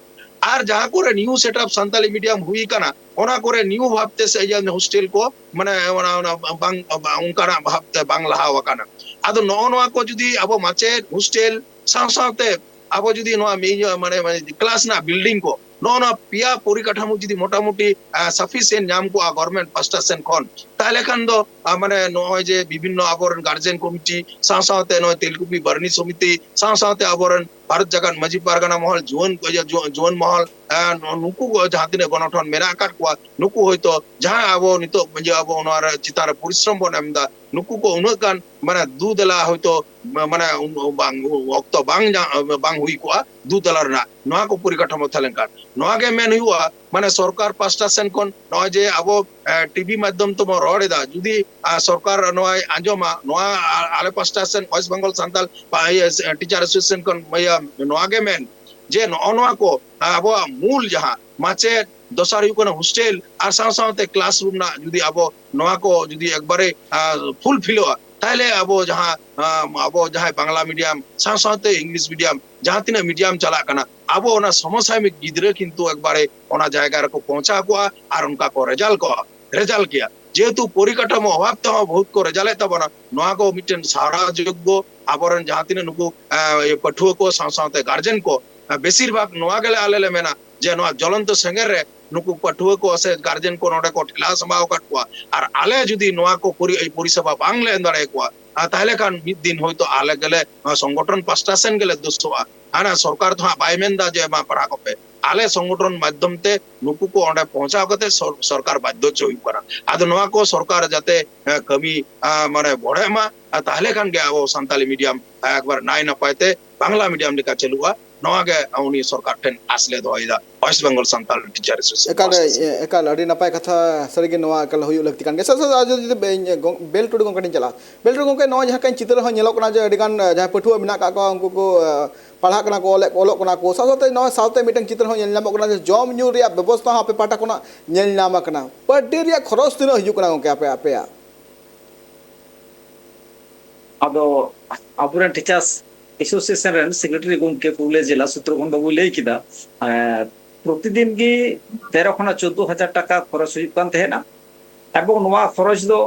ᱟᱨ ᱡᱟᱦᱟᱸ ᱠᱚᱨᱮ ᱱᱤᱭᱩ ᱥᱮᱴᱟᱯ ᱥᱟᱱᱛᱟᱞᱤ ᱢᱤᱰᱤᱭᱟᱢ ᱦᱩᱭ ᱟᱠᱟᱱᱟ, ᱚᱱᱟ ᱠᱚᱨᱮ ᱱᱤᱭᱩ ᱵᱷᱟᱵᱽ ᱛᱮ ᱥᱮ ᱤᱭᱟᱹ ᱦᱳᱥᱴᱮᱞ ᱠᱚ, ᱢᱟᱱᱮ, ᱚᱱᱟ, ᱚᱱᱟ ᱵᱟᱝ, ᱵᱟᱝ, ᱚᱱᱠᱟᱱᱟᱜ ᱵᱷᱟᱵᱽ ᱛᱮ ᱵᱟᱝ ᱞᱟᱦᱟᱣ ᱟᱠᱟᱱᱟ᱾ ᱟᱫᱚ ᱱᱚᱜᱼᱚ ᱱᱚᱣᱟ ᱠᱚ ᱡᱩᱫᱤ ᱟᱵᱚ ᱢᱟᱪᱮᱫ, ᱦᱳᱥᱴᱮᱞ ᱥᱟᱶ ᱥᱟᱶᱛᱮ ᱟᱵᱚ ᱡᱩᱫᱤ ᱱᱚᱣᱟ ᱢᱤ-, ᱤᱭᱟᱹ, ᱢᱟᱱᱮ, ᱢᱟᱱᱮ, ᱠᱞᱟᱥ ᱨᱮᱱᱟᱜ ᱵᱤᱞᱰᱤᱝ ᱠᱚ, ᱱᱚᱜᱼᱚ ᱱᱚᱣᱟ ᱯᱮᱭᱟ ᱯᱚᱨᱤᱠᱟᱴᱷᱟᱢᱳ ᱡᱩᱫᱤ ᱢᱚᱴᱟᱢᱩᱴᱤ, ᱟ, ᱥᱟᱯᱷᱤᱥᱤᱭᱮᱱᱴ ᱧᱟᱢ ᱠᱚᱜᱼᱟ ᱜᱚᱵᱷᱚᱨᱱᱢᱮᱱᱴ ᱯᱟᱥᱴᱟ ᱥᱮᱱ ᱠᱷᱚᱱ, ᱛᱟᱦᱞᱮ ᱠᱷᱟᱱ ᱫᱚ, ᱟ, ᱢᱟᱱᱮ, ᱱᱚᱜᱼᱚᱭ ᱡᱮ ᱵᱤᱵᱷᱤᱱᱱᱚ ᱟᱵᱚᱨᱮᱱ ᱜᱟᱨᱡᱮᱱ ᱠᱚᱢᱤᱴᱤ ᱥᱟᱶ ᱥᱟᱶᱛᱮ ᱱᱚᱜᱼᱚᱭ ᱛᱮᱞᱠᱩᱯᱤ ᱵᱟᱨᱱᱤ ᱥᱚᱢᱤᱛᱤ ᱥᱟᱶ ᱥᱟᱶᱛᱮ ᱟᱵᱚᱨᱮᱱ ᱵᱷᱟᱨᱚᱛ ᱡᱟᱠᱟᱛ ᱢᱟᱹᱡᱷᱤ ᱯᱟᱨᱜᱟᱱᱟ ᱢᱚᱦᱚᱞ, ᱡᱩᱣᱟᱹᱱ ᱠᱚ, ᱤᱭᱟᱹ, ᱡᱩ-, ᱡᱩᱣᱟᱹᱱ ᱢᱚᱦᱚᱞ, ᱮ, ᱱᱩ-, ᱱᱩᱠᱩ ᱠᱚ ᱡᱟᱦᱟᱸ ᱛᱤᱱᱟᱹᱜ ᱜᱚᱱᱚᱴᱷᱚᱱ ᱢᱮᱱᱟᱜ ᱟᱠᱟᱫ ᱠᱚᱣᱟ, ᱱᱩᱠᱩ ᱦᱚᱭᱛᱚ ᱡᱟᱦᱟᱸ ᱟᱵᱚ ᱱᱤᱛᱚᱜ, ᱤᱭᱟᱹ, ᱟᱵᱚ ᱱᱚᱣᱟ ᱨᱮ ᱪᱮᱛᱟᱱ ᱨᱮ ᱯᱚᱨᱤᱥᱨᱚᱢ ᱵᱚᱱ ᱮᱢ ᱮᱫᱟ, ᱱᱩᱠᱩ ᱠᱚ ᱩᱱᱟᱹᱜ ᱜᱟᱱ, ᱢᱟᱱᱮ, ᱫᱩ ᱫᱮᱞᱟ ᱦᱚᱭᱛᱚ, ᱢᱟᱱᱮ, ᱩᱱ-, ᱵᱟᱝ, ᱚᱠᱛᱚ ᱵᱟᱝ ᱧᱟ-, ᱵᱟᱝ ᱦᱩᱭ ᱠᱚᱜᱼᱟ ᱫᱩ ᱫᱮᱞᱟ ᱨᱮᱱᱟᱜ, ᱱᱚᱣᱟ ᱠᱚ ᱯᱚᱨᱤᱠᱟᱴᱷᱟᱢᱳ ᱛᱟᱦᱮᱸ ᱞᱮᱱᱠᱷᱟᱱ᱾ ᱱᱚᱣᱟ ᱜᱮ ᱢᱮᱱ ᱦᱩᱭᱩᱜᱼᱟ, ᱢᱟᱱᱮ, ᱥᱚᱨᱠᱟᱨ ᱯᱟᱥᱴᱟ ᱥᱮᱱ ᱠᱷᱚᱱ ᱱᱚᱜᱼᱚᱭ ᱡᱮ ᱟᱵᱚ, ᱮ, ᱴᱤ ᱵᱷᱤ ᱢᱟᱫᱽᱫᱷᱚᱢ ᱛᱮᱵᱚᱱ ᱨᱚᱲ ᱮᱫᱟ, ᱡᱩᱫᱤ, ᱟ, ᱥᱚᱨᱠᱟᱨ ᱱᱚᱣᱟᱭ ᱟᱸᱡᱚᱢᱟ, ᱱᱚᱣᱟ, ᱟ-, ᱟᱞᱮ ᱯᱟᱥᱴᱟ ᱥᱮᱱ ᱳᱭᱮᱥᱴ ᱵᱮᱝᱜᱚᱞ ᱥᱟᱱᱛᱟᱞ ᱯᱟ-, ᱤᱭᱟᱹ, ᱴᱤᱪᱟᱨ ᱮᱥᱳᱥᱤᱭᱮᱥᱚᱱ ᱠᱷᱚᱱ, ᱤᱭᱟᱹ, ᱱᱚᱣᱟ ᱜᱮ ᱢᱮᱱ ᱡᱮ ᱱᱚᱜᱼᱚ ᱱᱚᱣᱟ ᱠᱚ ᱟᱵᱚᱣᱟᱜ ᱢᱩᱞ ᱡᱟᱦᱟᱸ ᱢᱟᱪᱮᱫ, ᱫᱚᱥᱟᱨ ᱦᱩᱭᱩᱜ ᱠᱟᱱᱟ ᱦᱳᱥᱴᱮᱞ, ᱟᱨ ᱥᱟᱶ ᱥᱟᱶᱛᱮ ᱠᱞᱟᱥᱨᱩᱢ ᱨᱮᱱᱟᱜ ᱡᱩᱫᱤ ᱟᱵᱚ ᱱᱚᱣᱟ ᱠᱚ ᱡᱩᱫᱤ ᱮᱠᱵᱟᱨᱮ, ᱟ, ᱯᱷᱩᱞᱯᱷᱤᱞᱚᱜᱼᱟ, ᱛᱟᱦᱞᱮ ᱟᱵᱚ ᱡᱟᱦᱟᱸ, ᱟᱸ, ᱟᱵᱚ ᱡᱟᱦᱟᱸᱭ ᱵᱟᱝᱞᱟ ᱢᱤᱰᱤᱭᱟᱢ ᱥᱟᱶ ᱥᱟᱶᱛᱮ ᱤᱝᱞᱤᱥ ᱢᱤᱰᱤᱭᱟᱢ, ᱡᱟᱦᱟᱸ ᱛᱤᱱᱟᱹᱜ ᱢᱤᱰᱤᱭᱟᱢ ᱪᱟᱞᱟᱜ ᱠᱟᱱᱟ, ᱟᱵᱚ ᱚᱱᱟ ᱥᱚᱢᱚᱥᱟᱭᱢᱤᱠ ᱜᱤᱫᱽᱨᱟᱹ ᱠᱤᱱᱛᱩ ᱮᱠᱵᱟᱨᱮ ᱚᱱᱟ ᱡᱟᱭᱜᱟ ᱨᱮᱠᱚ ᱯᱳᱸᱣᱪᱷᱟᱣ ᱠᱚᱜᱼᱟ ᱟᱨ ᱚᱱᱠᱟ ᱠᱚ ᱨᱮᱡᱟᱞ ᱠᱚᱜᱼᱟ, ᱨᱮᱡᱟᱞ ᱠᱮᱭᱟ᱾ ᱡᱮᱦᱮᱛᱩ ᱯᱚᱨᱤᱠᱟᱴᱷᱟᱢᱳ ᱚᱵᱷᱟᱵ ᱛᱮᱦᱚᱸ ᱵᱚᱦᱩᱛ ᱠᱚ ᱨᱮᱡᱟᱞᱮᱫ ᱛᱟᱵᱚᱱᱟ, ᱱᱚᱣᱟ ᱠᱚ ᱢᱤᱫᱴᱮᱱ ᱥᱟᱨᱟ ᱡᱳᱜᱽᱜᱚ ᱟᱵᱚᱨᱮᱱ ᱡᱟᱦᱟᱸ ᱛᱤᱱᱟᱹᱜ ᱱᱩᱠᱩ, ᱮᱸ, ᱯᱟᱹᱴᱷᱩᱣᱟᱹ ᱠᱚ ᱥᱟᱶ ᱥᱟᱶᱛᱮ ᱜᱟᱨᱡᱮᱱ ᱠᱚ, ᱮᱸ, ᱵᱮᱥᱤᱨ ᱵᱷᱟᱜᱽ ᱱᱚᱣᱟ ᱜᱮᱞᱮ ᱟᱞᱮ ᱞᱮ ᱢᱮᱱᱟ ᱡᱮ ᱱᱚᱣᱟ ᱡᱚᱞᱚᱱᱛᱚ ᱥᱮᱸᱜᱮᱞ ᱨᱮ ᱱᱩᱠᱩ ᱯᱟᱹᱴᱷᱩᱣᱟᱹ ᱠᱚ ᱥᱮ ᱜᱟᱨᱡᱮᱱ ᱠᱚ ᱱᱚᱰᱮ ᱠᱚ ᱴᱷᱮᱞᱟᱣ ᱥᱟᱢᱵᱟᱣ ᱟᱠᱟᱫ ᱠᱚᱣᱟ, ᱟᱨ ᱟᱞᱮ ᱡᱩᱫᱤ ᱱᱚᱣᱟ ᱠᱚ ᱯᱚᱨᱤ-, ᱯᱚᱨᱤᱥᱮᱵᱟ ᱵᱟᱝ ᱞᱮ ᱮᱢ ᱫᱟᱲᱮᱭᱟᱠᱚᱣᱟ, ᱟᱨ ᱛᱟᱦᱞᱮ ᱠᱷᱟᱱ ᱢᱤᱫ ᱫᱤᱱ ᱦᱚᱭᱛᱳ ᱟᱞᱮ ᱜᱮᱞᱮ, ᱱᱚᱣᱟ ᱥᱚᱝᱜᱚᱴᱷᱚᱱ ᱯᱟᱥᱴᱟ ᱥᱮᱱ ᱜᱮᱞᱮ ᱫᱳᱥᱚᱜᱼᱟ᱾ ᱦᱟᱱᱟ ᱥᱚᱨᱠᱟᱨ ᱫᱚ ᱦᱟᱸᱜ ᱵᱟᱭ ᱢᱮᱱᱫᱟ ᱡᱮ ᱢᱟ ᱯᱟᱲᱦᱟᱣ ᱠᱚᱯᱮ, ᱟᱞᱮ ᱥᱚᱝᱜᱚᱴᱷᱚᱱ ᱢᱟᱫᱽᱫᱷᱚᱢ ᱛᱮ ᱱᱩᱠᱩ ᱠᱚ ᱚᱸᱰᱮ ᱯᱳᱸᱣᱪᱷᱟᱣ ᱠᱟᱛᱮ ᱥᱚᱨ-, ᱥᱚᱨᱠᱟᱨ ᱵᱟᱫᱽᱫᱷᱚ ᱦᱚᱪᱚ ᱦᱩᱭᱩᱜ ᱠᱟᱱᱟ᱾ ᱟᱫᱚ ᱱᱚᱣᱟ ᱠᱚ ᱥᱚᱨᱠᱟᱨ ᱡᱟᱛᱮ, ᱮ, ᱠᱟᱹᱢᱤ, ᱟ, ᱢᱟᱱᱮ ᱵᱚᱲᱦᱮᱜ ᱢᱟ, ᱟᱨ ᱛᱟᱦᱞᱮ ᱠᱷᱟᱱ ᱜᱮ ᱟᱵᱚ ᱥᱟᱱᱛᱟᱞᱤ ᱢᱤᱰᱤᱭᱟᱢ, ᱟ, ᱮᱠᱵᱟᱨ ᱱᱟᱭ ᱱᱟᱯᱟᱭ ᱛᱮ ᱵᱟᱝᱞᱟ ᱢᱤᱰᱤᱭᱟᱢ ᱞᱮᱠᱟ ᱪᱟᱹᱞᱩᱜᱼᱟ᱾ ᱱᱚᱣᱟ ᱜᱮ ᱩᱱᱤ ᱥᱚᱨᱠᱟᱨ ᱴᱷᱮᱱ ᱟᱸᱥ ᱞᱮ ᱫᱚᱦᱚᱭᱮᱫᱟ, west Bengal Santal teacher association ᱮᱠᱟᱞ, ᱯᱟᱦᱴᱟ ᱥᱮᱫ᱾ ᱮ-, ᱮᱠᱟᱞ, ᱟᱹᱰᱤ ᱱᱟᱯᱟᱭ ᱠᱟᱛᱷᱟ᱾ ᱥᱟᱹᱨᱤᱜᱮ ᱱᱚᱣᱟ ᱮᱠᱟᱞ ᱦᱩᱭᱩᱜ ᱞᱟᱹᱠᱛᱤ ᱠᱟᱱ ᱜᱮᱭᱟ᱾ ᱥᱟᱶ ᱥᱟᱶ ᱟᱨ ᱡᱩᱫᱤ ᱵᱮ-, ᱤᱧ ᱜᱚᱝ-, ᱵᱮᱞ ᱴᱩᱰᱩ ᱜᱚᱝᱠᱮ ᱴᱷᱮᱱ ᱪᱟᱞᱟᱜᱼᱟ᱾ ᱵᱮᱞ ᱴᱩᱰᱩ ᱜᱚᱝᱠᱮ, ᱱᱚᱣᱟ ᱡᱟᱦᱟᱸ ᱠᱟᱱ ᱪᱤᱛᱟᱹᱨ ᱦᱚᱸ ᱧᱮᱞᱚᱜ ᱠᱟᱱᱟ ᱡᱮ ᱟᱹᱰᱤ ᱜᱟᱱ, ᱮ, ᱡᱟᱦᱟᱸᱭ ᱯᱟᱹᱴᱷᱩᱣᱟᱹ ᱢᱮᱱᱟᱜ ᱠᱟᱜ ᱠᱚᱣᱟ, ᱩᱱᱠᱩ ᱠᱚ, ᱮ, ᱯᱟᱲᱦᱟᱜ ᱠᱟᱱᱟ ᱠᱚ, ᱚᱞᱮᱫ, ᱚᱞᱚᱜ ᱠᱟᱱᱟ ᱠᱚ, ᱥᱟᱶ ᱥᱟᱶᱛᱮ ᱱᱚᱣᱟ ᱥᱟᱶᱛᱮ ᱢᱤᱫᱴᱟᱝ ᱪᱤᱛᱟᱹᱨ ᱦᱚᱸ ᱧᱮᱞ ᱧᱟᱢᱚᱜ ᱠᱟᱱᱟ ᱡᱮ ᱡᱚᱢ ᱧᱩ ᱨᱮᱭᱟᱜ ᱵᱮᱵᱚᱥᱛᱷᱟ ᱦᱚᱸ ᱟᱯᱮ ᱯᱟᱦᱴᱟ ᱠᱷᱚᱱᱟᱜ ᱧᱮᱞ ᱧᱟᱢ ᱟᱠᱟᱱᱟ᱾ Per day ᱨᱮᱭᱟᱜ ᱠᱷᱚᱨᱚᱪ ᱛᱤᱱᱟᱹᱜ ᱦᱤᱡᱩᱜ ᱠᱟᱱᱟ ᱜᱚᱝᱠᱮ ᱟᱯᱮ, ᱟᱯᱮᱭᱟᱜ? ᱟᱫᱚ ᱟᱵᱚᱨᱮᱱ ᱴᱤᱪᱟᱨᱥ ᱮᱥᱳᱥᱤᱭᱮᱥᱚᱱ ᱨᱮᱱ ᱥᱮᱠᱨᱮᱴᱟᱨᱤ ᱜᱚᱢᱠᱮ ᱯᱩᱨᱩᱞᱤᱭᱟᱹ ᱡᱮᱞᱟ ᱥᱩᱛᱨᱚ ᱠᱷᱚᱱ ᱵᱟᱵᱩᱭ ᱞᱟᱹᱭ ᱠᱮᱫᱟ, ᱮᱸ, ᱯᱨᱚᱛᱤᱫᱤᱱ ᱜᱮ ᱛᱮᱨᱚ ᱠᱷᱚᱱᱟᱜ ᱪᱳᱫᱽᱫᱳ ᱦᱟᱡᱟᱨ ᱴᱟᱠᱟ ᱠᱷᱚᱨᱚᱪ ᱦᱩᱭᱩᱜ ᱠᱟᱱ ᱛᱟᱦᱮᱸᱱᱟ᱾ ᱮᱵᱚᱝ ᱱᱚᱣᱟ ᱠᱷᱚᱨᱚᱪ ᱫᱚ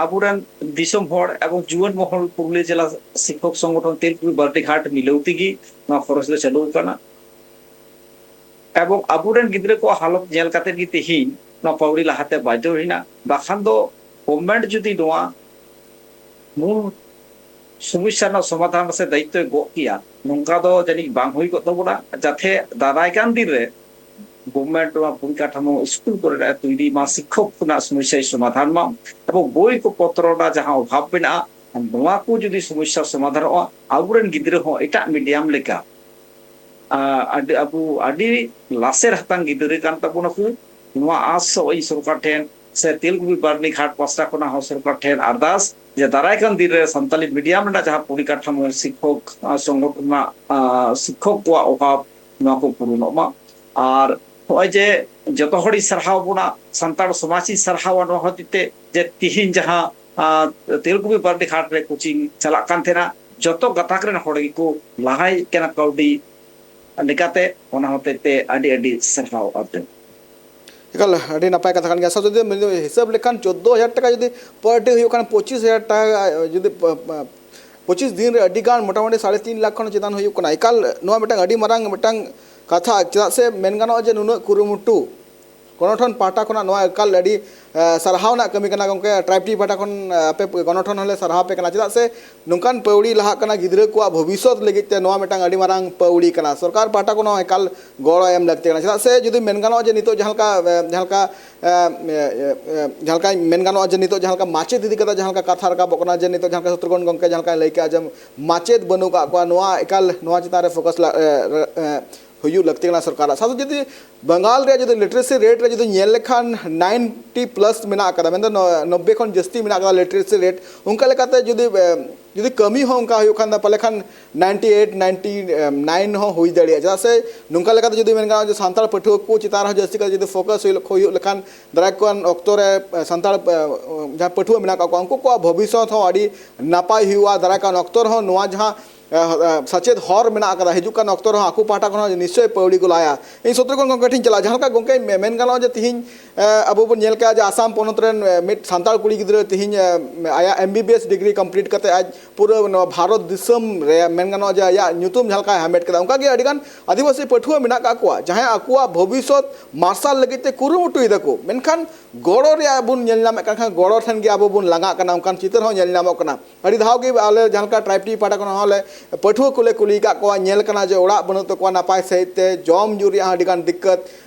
ᱟᱵᱚᱨᱮᱱ ᱫᱤᱥᱚᱢ ᱦᱚᱲ ᱮᱵᱚᱝ ᱡᱩᱣᱟᱹᱱ ᱢᱚᱦᱚᱞ ᱯᱩᱨᱩᱞᱤᱭᱟᱹ ᱡᱮᱞᱟ ᱥᱤᱠᱠᱷᱚᱠ ᱥᱚᱝᱜᱚᱴᱷᱚᱱ ᱛᱮᱞᱠᱩᱯᱤ ᱵᱟᱨᱱᱤᱜᱷᱟᱴ ᱢᱤᱞᱟᱹᱣ ᱛᱮᱜᱮ ᱱᱚᱣᱟ ᱠᱷᱚᱨᱚᱪ ᱫᱚ ᱪᱟᱹᱞᱩ ᱟᱠᱟᱱᱟ᱾ ᱮᱵᱚᱝ ᱟᱵᱚᱨᱮᱱ ᱜᱤᱫᱽᱨᱟᱹ ᱠᱚᱣᱟᱜ ᱦᱟᱞᱚᱛ ᱧᱮᱞ ᱠᱟᱛᱮ ᱜᱮ ᱛᱮᱦᱮᱧ ᱱᱚᱣᱟ ᱯᱟᱹᱣᱲᱤ ᱞᱟᱦᱟᱛᱮ ᱵᱟᱫᱽᱫᱷᱚ ᱦᱩᱭᱱᱟ᱾ ᱵᱟᱠᱷᱟᱱ ᱫᱚ ᱜᱚᱵᱷᱢᱮᱱᱴ ᱡᱩᱫᱤ ᱱᱚᱣᱟ ᱢᱩᱞ ᱥᱚᱢᱚᱥᱥᱟ ᱨᱮᱱᱟᱜ ᱥᱚᱢᱟᱫᱷᱟᱱ ᱥᱮ ᱫᱟᱭᱤᱛᱛᱚᱭ ᱜᱚᱜ ᱠᱮᱭᱟ, ᱱᱚᱝᱠᱟ ᱫᱚ ᱡᱟᱹᱱᱤᱡ ᱵᱟᱝ ᱦᱩᱭ ᱠᱚᱜ ᱛᱟᱵᱚᱱᱟ, ᱡᱟᱛᱮ ᱫᱟᱨᱟᱭ ᱠᱟᱱ ᱫᱤᱱ ᱨᱮ ᱜᱚᱵᱷᱢᱮᱱᱴ ᱱᱚᱣᱟ ᱯᱚᱨᱤᱠᱟᱴᱷᱟᱢᱳ ᱥᱠᱩᱞ ᱠᱚᱨᱮ ᱛᱚᱭᱨᱤ ᱢᱟ, ᱥᱤᱠᱠᱷᱚᱠ ᱨᱮᱱᱟᱜ ᱥᱚᱢᱚᱥᱥᱟᱭ ᱥᱚᱢᱟᱫᱷᱟᱱ ᱢᱟ, ᱮᱵᱚᱝ ᱵᱳᱭ ᱠᱚ ᱯᱚᱛᱨᱚ ᱨᱮᱱᱟᱜ ᱡᱟᱦᱟᱸ ᱚᱵᱷᱟᱵ ᱢᱮᱱᱟᱜᱼᱟ, ᱱᱚᱣᱟ ᱠᱚ ᱡᱩᱫᱤ ᱥᱚᱢᱚᱥᱥᱟ ᱥᱚᱢᱟᱫᱷᱟᱱᱚᱜᱼᱟ, ᱟᱵᱚᱨᱮᱱ ᱜᱤᱫᱽᱨᱟᱹ ᱦᱚᱸ ᱮᱴᱟᱜ ᱢᱤᱰᱤᱭᱟᱢ ᱞᱮᱠᱟ ᱟ, ᱟᱹᱰᱤ, ᱟᱵᱚ ᱟᱹᱰᱤ ᱞᱟᱥᱮᱨ ᱦᱟᱛᱟᱝ ᱜᱤᱫᱽᱨᱟᱹ ᱠᱟᱱ ᱛᱟᱵᱚᱱᱟᱠᱚ᱾ ᱱᱚᱣᱟ ᱟᱸᱥ ᱦᱚᱸ ᱤᱧ ᱥᱚᱨᱠᱟᱨ ᱴᱷᱮᱱ ᱥᱮ ᱛᱮᱞᱠᱩᱯᱤ ᱵᱟᱨᱱᱤᱜᱷᱟᱴ ᱯᱟᱥᱴᱟ ᱠᱷᱚᱱᱟᱜ ᱦᱚᱸ ᱥᱚᱨᱠᱟᱨ ᱴᱷᱮᱱ ᱟᱨᱫᱟᱥ ᱡᱮ ᱫᱟᱨᱟᱭ ᱠᱟᱱ ᱫᱤᱱ ᱨᱮ ᱥᱟᱱᱛᱟᱞᱤ ᱢᱤᱰᱤᱭᱟᱢ ᱨᱮᱱᱟᱜ ᱡᱟᱦᱟᱸ ᱯᱚᱨᱤᱠᱟᱴᱷᱟᱢᱳ ᱥᱤᱠᱠᱷᱚᱠ, ᱟ, ᱥᱚᱝᱜᱚᱴᱷᱚᱱ ᱨᱮᱱᱟᱜ, ᱟ, ᱥᱤᱠᱠᱷᱚᱠ ᱠᱚᱣᱟᱜ ᱚᱵᱷᱟᱵᱽ, ᱱᱚᱣᱟ ᱠᱚ ᱯᱩᱨᱩᱱᱚᱜ ᱢᱟ᱾ ᱟᱨ ᱱᱚᱜᱼᱚᱭ ᱡᱮ ᱡᱚᱛᱚ ᱦᱚᱲᱤᱧ ᱥᱟᱨᱦᱟᱣ ᱵᱚᱱᱟ, ᱥᱟᱱᱛᱟᱲ ᱥᱚᱢᱟᱡᱽ ᱤᱧ ᱥᱟᱨᱦᱟᱣᱟ ᱱᱚᱣᱟ ᱦᱚᱛᱮᱡ ᱛᱮ ᱡᱮ ᱛᱤᱦᱤᱧ ᱡᱟᱦᱟᱸ ᱟᱨ ᱛᱮᱞᱠᱩᱯᱤ ᱵᱟᱨᱰᱤ ᱦᱟᱴ ᱨᱮ ᱠᱳᱪᱤᱝ ᱪᱟᱞᱟᱜ ᱠᱟᱱ ᱛᱟᱦᱮᱱᱟ᱾ ᱡᱚᱛᱚ ᱜᱟᱛᱟᱠ ᱨᱮᱱ ᱦᱚᱲ ᱜᱮᱠᱚ ᱞᱟᱦᱟᱭᱮᱫ ᱠᱟᱱᱟ ᱠᱟᱹᱣᱰᱤ ᱞᱮᱠᱟᱛᱮ᱾ ᱚᱱᱟ ᱦᱚᱛᱮᱡ ᱛᱮ ᱟᱹᱰᱤ ᱟᱹᱰᱤ ᱥᱟᱨᱦᱟᱣ ᱟᱵᱫᱩᱞ᱾ ᱮᱠᱟᱞ ᱟᱹᱰᱤ ᱱᱟᱯᱟᱭ ᱠᱟᱛᱷᱟ ᱠᱟᱱ ᱜᱮᱭᱟ᱾ ᱥᱟᱶᱛᱮ ᱡᱩᱫᱤ ᱦᱤᱥᱟᱹᱵ ᱞᱮᱠᱷᱟᱱ ᱪᱳᱫᱽᱫᱳ ᱦᱟᱡᱟᱨ ᱴᱟᱠᱟ ᱡᱩᱫᱤ per day ᱦᱩᱭᱩᱜ ᱠᱷᱟᱱ ᱯᱚᱸᱪᱤᱥ ᱦᱟᱡᱟᱨ ᱴᱟᱠᱟ ᱡᱩᱫᱤ ᱯᱚᱸᱪᱤᱥ ᱫᱤᱱ ᱨᱮ ᱟᱹᱰᱤ ᱜᱟᱱ ᱢᱚᱴᱟᱢᱩᱴᱤ ᱥᱟᱲᱮ ᱛᱤᱱ ᱞᱟᱠᱷ ᱠᱷᱚᱱ ᱪᱮᱛᱟᱱ ᱦᱩᱭᱩᱜ ᱠᱟᱱᱟ᱾ ᱮᱠᱟᱞ ᱱᱚᱣᱟ ᱢᱤᱫᱴᱟᱝ ᱟᱹᱰᱤ ᱢᱟᱨᱟᱝ ᱢᱤᱫᱴᱟᱝ ᱠᱟᱛᱷᱟ, ᱪᱮᱫᱟᱜ ᱥᱮ ᱢᱮᱱ ᱜᱟᱱᱚᱜᱼᱟ ᱡᱮ ᱱᱩᱱᱟᱹᱜ ᱠᱩᱨᱩᱢᱩᱴᱩ ᱜᱚᱱᱚᱴᱷᱚᱱ ᱯᱟᱦᱴᱟ ᱠᱷᱚᱱᱟᱜ ᱱᱚᱣᱟ ᱮᱠᱟᱞ ᱟᱹᱰᱤ ᱥᱟᱨᱦᱟᱣ ᱨᱮᱱᱟᱜ ᱠᱟᱹᱢᱤ ᱠᱟᱱᱟ ᱜᱚᱢᱠᱮ᱾ ᱴᱨᱟᱭᱤᱵᱽ ᱴᱤ ᱯᱟᱦᱴᱟ ᱠᱷᱚᱱ ᱟᱯᱮ ᱜᱚᱱᱚᱴᱷᱚᱱ ᱦᱚᱸᱞᱮ ᱥᱟᱨᱦᱟᱣ ᱯᱮ ᱠᱟᱱᱟ, ᱪᱮᱫᱟᱜ ᱥᱮ ᱱᱚᱝᱠᱟᱱ ᱯᱟᱹᱣᱲᱤ ᱞᱟᱦᱟᱜ ᱠᱟᱱᱟ ᱜᱤᱫᱽᱨᱟᱹ ᱠᱚᱣᱟᱜ ᱵᱷᱚᱵᱤᱥᱥᱚᱛ ᱞᱟᱹᱜᱤᱫ ᱛᱮ᱾ ᱱᱚᱣᱟ ᱢᱤᱫᱴᱟᱝ ᱟᱹᱰᱤ ᱢᱟᱨᱟᱝ ᱯᱟᱹᱣᱲᱤ ᱠᱟᱱᱟ, ᱥᱚᱨᱠᱟᱨ ᱯᱟᱦᱴᱟ ᱠᱷᱚᱱ ᱦᱚᱸ ᱮᱠᱟᱞ ᱜᱚᱲᱚ ᱮᱢ ᱞᱟᱹᱠᱛᱤ ᱠᱟᱱᱟ᱾ ᱪᱮᱫᱟᱜ ᱥᱮ ᱡᱩᱫᱤ ᱢᱮᱱ ᱜᱟᱱᱚᱜᱼᱟ ᱡᱮ ᱱᱤᱛᱚᱜ ᱡᱟᱦᱟᱸ ᱞᱮᱠᱟ ᱡᱟᱦᱟᱸ ᱞᱮᱠᱟ ᱡᱟᱦᱟᱸ ᱞᱮᱠᱟ ᱢᱮᱱ ᱜᱟᱱᱚᱜᱼᱟ ᱡᱮ ᱱᱤᱛᱚᱜ ᱡᱟᱦᱟᱸ ᱞᱮᱠᱟ ᱢᱟᱪᱮᱫ ᱤᱫᱤ ᱠᱟᱛᱮ ᱡᱟᱦᱟᱸ ᱞᱮᱠᱟ ᱠᱟᱛᱷᱟ ᱨᱟᱠᱟᱵᱚᱜ ᱠᱟᱱᱟ ᱡᱮ ᱱᱤᱛᱚᱜ ᱡᱟᱦᱟᱸ ᱞᱮᱠᱟ ᱥᱚᱛᱨᱩᱜᱷᱚᱱ ᱜᱚᱢᱠᱮ ᱡᱟᱦᱟᱸ ᱞᱮᱠᱟᱭ ᱞᱟᱹᱭ ᱠᱮᱜᱼᱟ ᱡᱮ ᱢᱟᱪᱮᱫ ᱵᱟᱹᱱᱩᱜ ᱟᱠᱟᱫ ᱠᱚᱣᱟ, ᱱᱚᱣᱟ ᱮᱠᱟᱞ ᱱᱚᱣᱟ ᱪᱮᱛᱟᱱ ᱨᱮ ᱯᱷᱳᱠᱟᱥ ᱦᱩᱭᱩᱜ ᱞᱟᱹᱠᱛᱤ ᱠᱟᱱᱟ ᱥᱚᱨᱠᱟᱨᱟᱜ᱾ ᱥᱟᱶᱛᱮ ᱡᱩᱫᱤ ᱵᱟᱝᱜᱟᱞ ᱨᱮᱭᱟᱜ ᱡᱩᱫᱤ ᱞᱤᱴᱟᱨᱮᱥᱤ ᱨᱮᱴ ᱨᱮ ᱡᱩᱫᱤ ᱧᱮᱞ ᱞᱮᱠᱷᱟᱱ ᱱᱟᱭᱤᱱᱴᱤ ᱯᱞᱟᱥ ᱢᱮᱱᱟᱜ ᱟᱠᱟᱫᱟ, ᱢᱮᱱᱫᱚ ᱱᱚ- ᱱᱚᱵᱵᱳᱭ ᱠᱷᱚᱱ ᱡᱟᱹᱥᱛᱤ ᱢᱮᱱᱟᱜ ᱟᱠᱟᱫᱟ ᱞᱤᱴᱟᱨᱮᱥᱤ ᱨᱮᱴ᱾ ᱚᱱᱠᱟ ᱞᱮᱠᱟᱛᱮ ᱡᱩᱫᱤ ᱡᱩᱫᱤ ᱠᱟᱹᱢᱤ ᱦᱚᱸ ᱚᱱᱠᱟ ᱦᱩᱭᱩᱜ ᱠᱷᱟᱱ ᱫᱚ ᱯᱟᱞᱮ ᱠᱷᱟᱱ ᱱᱟᱭᱤᱱᱴᱤ ᱮᱭᱤᱴ ᱱᱟᱭᱤᱱᱴᱤ ᱱᱟᱭᱤᱱ ᱦᱚᱸ ᱦᱩᱭ ᱫᱟᱲᱮᱭᱟᱜᱼᱟ᱾ ᱪᱮᱫᱟᱜ ᱥᱮ ᱱᱚᱝᱠᱟ ᱞᱮᱠᱟᱛᱮ ᱡᱩᱫᱤ ᱢᱮᱱ ᱜᱟᱱᱚᱜᱼᱟ ᱡᱮ ᱥᱟᱱᱛᱟᱲ ᱯᱟᱹᱴᱷᱩᱣᱟᱹ ᱠᱚ ᱪᱮᱛᱟᱱ ᱨᱮᱦᱚᱸ ᱡᱟᱹᱥᱛᱤ ᱠᱟᱛᱮ ᱡᱩᱫᱤ ᱯᱷᱳᱠᱟᱥ ᱦᱩᱭᱩᱜ ᱦᱩᱭᱩᱜ ᱞᱮᱠᱷᱟᱱ ᱫᱟᱨᱟᱭ ᱠᱟᱱ ᱚᱠᱛᱚ ᱨᱮ ᱥᱟᱱᱛᱟᱲ ᱡᱟᱦᱟᱸ ᱯᱟᱹᱴᱷᱩᱣᱟᱹ ᱢᱮᱱᱟᱜ ᱠᱟᱜ ᱠᱚᱣᱟ ᱩᱱᱠᱩ ᱠᱚᱣᱟᱜ ᱵᱷᱚᱵᱤᱥᱥᱚᱛ ᱦᱚᱸ ᱟᱹᱰᱤ ᱱᱟᱯᱟᱭ ᱦᱩᱭᱩᱜᱼᱟ᱾ ᱫᱟᱨᱟᱭ ᱠᱟᱱ ᱚᱠᱛᱚ ᱨᱮᱦᱚᱸ ᱱᱚᱣᱟ ᱡᱟᱦᱟᱸ ᱥᱮᱪᱮᱫ ᱦᱚᱨ ᱢᱮᱱᱟᱜ ᱟᱠᱟᱫᱟ, ᱦᱤᱡᱩᱜ ᱠᱟᱱ ᱚᱠᱛᱚ ᱨᱮᱦᱚᱸ ᱟᱠᱚ ᱯᱟᱦᱴᱟ ᱠᱷᱚᱱ ᱦᱚᱸ ᱱᱤᱥᱪᱚᱭ ᱯᱟᱹᱣᱲᱤ ᱠᱚ ᱞᱟᱦᱟᱭᱟ᱾ ᱤᱧ ᱥᱚᱛᱨᱩᱜᱷᱚᱱ ᱜᱚᱢᱠᱮ ᱴᱷᱮᱱ ᱪᱟᱞᱟᱜᱼᱟ, ᱡᱟᱦᱟᱸ ᱞᱮᱠᱟ ᱜᱚᱢᱠᱮ ᱢᱮ- ᱢᱮᱱ ᱜᱟᱱᱚᱜᱼᱟ ᱡᱮ ᱛᱤᱦᱤᱧ ᱟᱵᱚ ᱵᱚᱱ ᱧᱮᱞ ᱠᱟᱜᱼᱟ ᱡᱮ ᱟᱥᱟᱢ ᱯᱚᱱᱚᱛ ᱨᱮᱱ ᱢᱤᱫ ᱥᱟᱱᱛᱟᱲ ᱠᱩᱲᱤ ᱜᱤᱫᱽᱨᱟᱹ ᱛᱤᱦᱤᱧ ᱟᱭᱟᱜ M B B S degree complete ᱠᱟᱛᱮ ᱟᱡ ᱯᱩᱨᱟᱹ ᱱᱚᱣᱟ ᱵᱷᱟᱨᱚᱛ ᱫᱤᱥᱚᱢ ᱨᱮ ᱢᱮᱱ ᱜᱟᱱᱚᱜᱼᱟ ᱡᱮ ᱟᱭᱟᱜ ᱧᱩᱛᱩᱢ ᱡᱟᱦᱟᱸ ᱞᱮᱠᱟᱭ ᱦᱟᱢᱮᱴ ᱠᱮᱫᱟ, ᱚᱱᱠᱟᱜᱮ ᱟᱹᱰᱤᱜᱟᱱ ᱟᱹᱫᱤᱵᱟᱹᱥᱤ ᱯᱟᱹᱴᱷᱩᱣᱟᱹ ᱢᱮᱱᱟᱜ ᱠᱟᱜ ᱠᱚᱣᱟ ᱡᱟᱦᱟᱸᱭ ᱟᱠᱚᱣᱟᱜ ᱵᱷᱚᱵᱤᱥᱥᱚᱛ ᱢᱟᱨᱥᱟᱞ ᱞᱟᱹᱜᱤᱫ ᱛᱮ ᱠᱩᱨᱩᱢᱩᱴᱩᱭ ᱫᱟᱠᱚ, ᱢᱮᱱᱠᱷᱟᱱ ᱜᱚᱲᱚ ᱨᱮᱭᱟᱜ ᱵᱚᱱ ᱧᱮᱞ ᱧᱟᱢᱮᱫ ᱠᱟᱱ ᱠᱷᱟᱱ ᱜᱚᱲᱚ ᱴᱷᱮᱱ ᱜᱮ ᱟᱵᱚ ᱵᱚᱱ ᱞᱟᱸᱜᱟᱜ ᱠᱟᱱᱟ, ᱚᱱᱠᱟᱱ ᱪᱤᱛᱟᱹᱨ ᱦᱚᱸ ᱧᱮᱞ ᱧᱟᱢᱚᱜ ᱠᱟᱱᱟ᱾ ᱟᱹᱰᱤ ᱫᱷᱟᱣ ᱜᱮ ᱟᱞᱮ ᱡᱟᱦᱟᱸ ᱞᱮᱠᱟ ᱴᱨᱟᱭᱤᱵᱽ ᱴᱤ ᱯᱟᱦᱴᱟ ᱠᱷᱚᱱ ᱦᱚᱸ ᱞᱮ ᱯᱟᱹᱴᱷᱩᱣᱟᱹ ᱠᱚᱞᱮ ᱠᱩᱞᱤ ᱟᱠᱟᱫ ᱠᱚᱣᱟ, ᱧᱮᱞ ᱠᱟᱱᱟ ᱡᱮ ᱚᱲᱟᱜ ᱵᱟᱹᱱᱩᱜ ᱛᱟᱠᱚᱣᱟ ᱱᱟᱯᱟᱭ ᱥᱟᱺᱦᱤᱡ ᱛᱮ, ᱡᱚᱢ ᱧᱩ ᱨᱮᱭᱟᱜ ᱦᱚᱸ ᱟᱹᱰᱤ ᱜᱟᱱ ᱫᱤᱠᱠᱟᱹᱛ,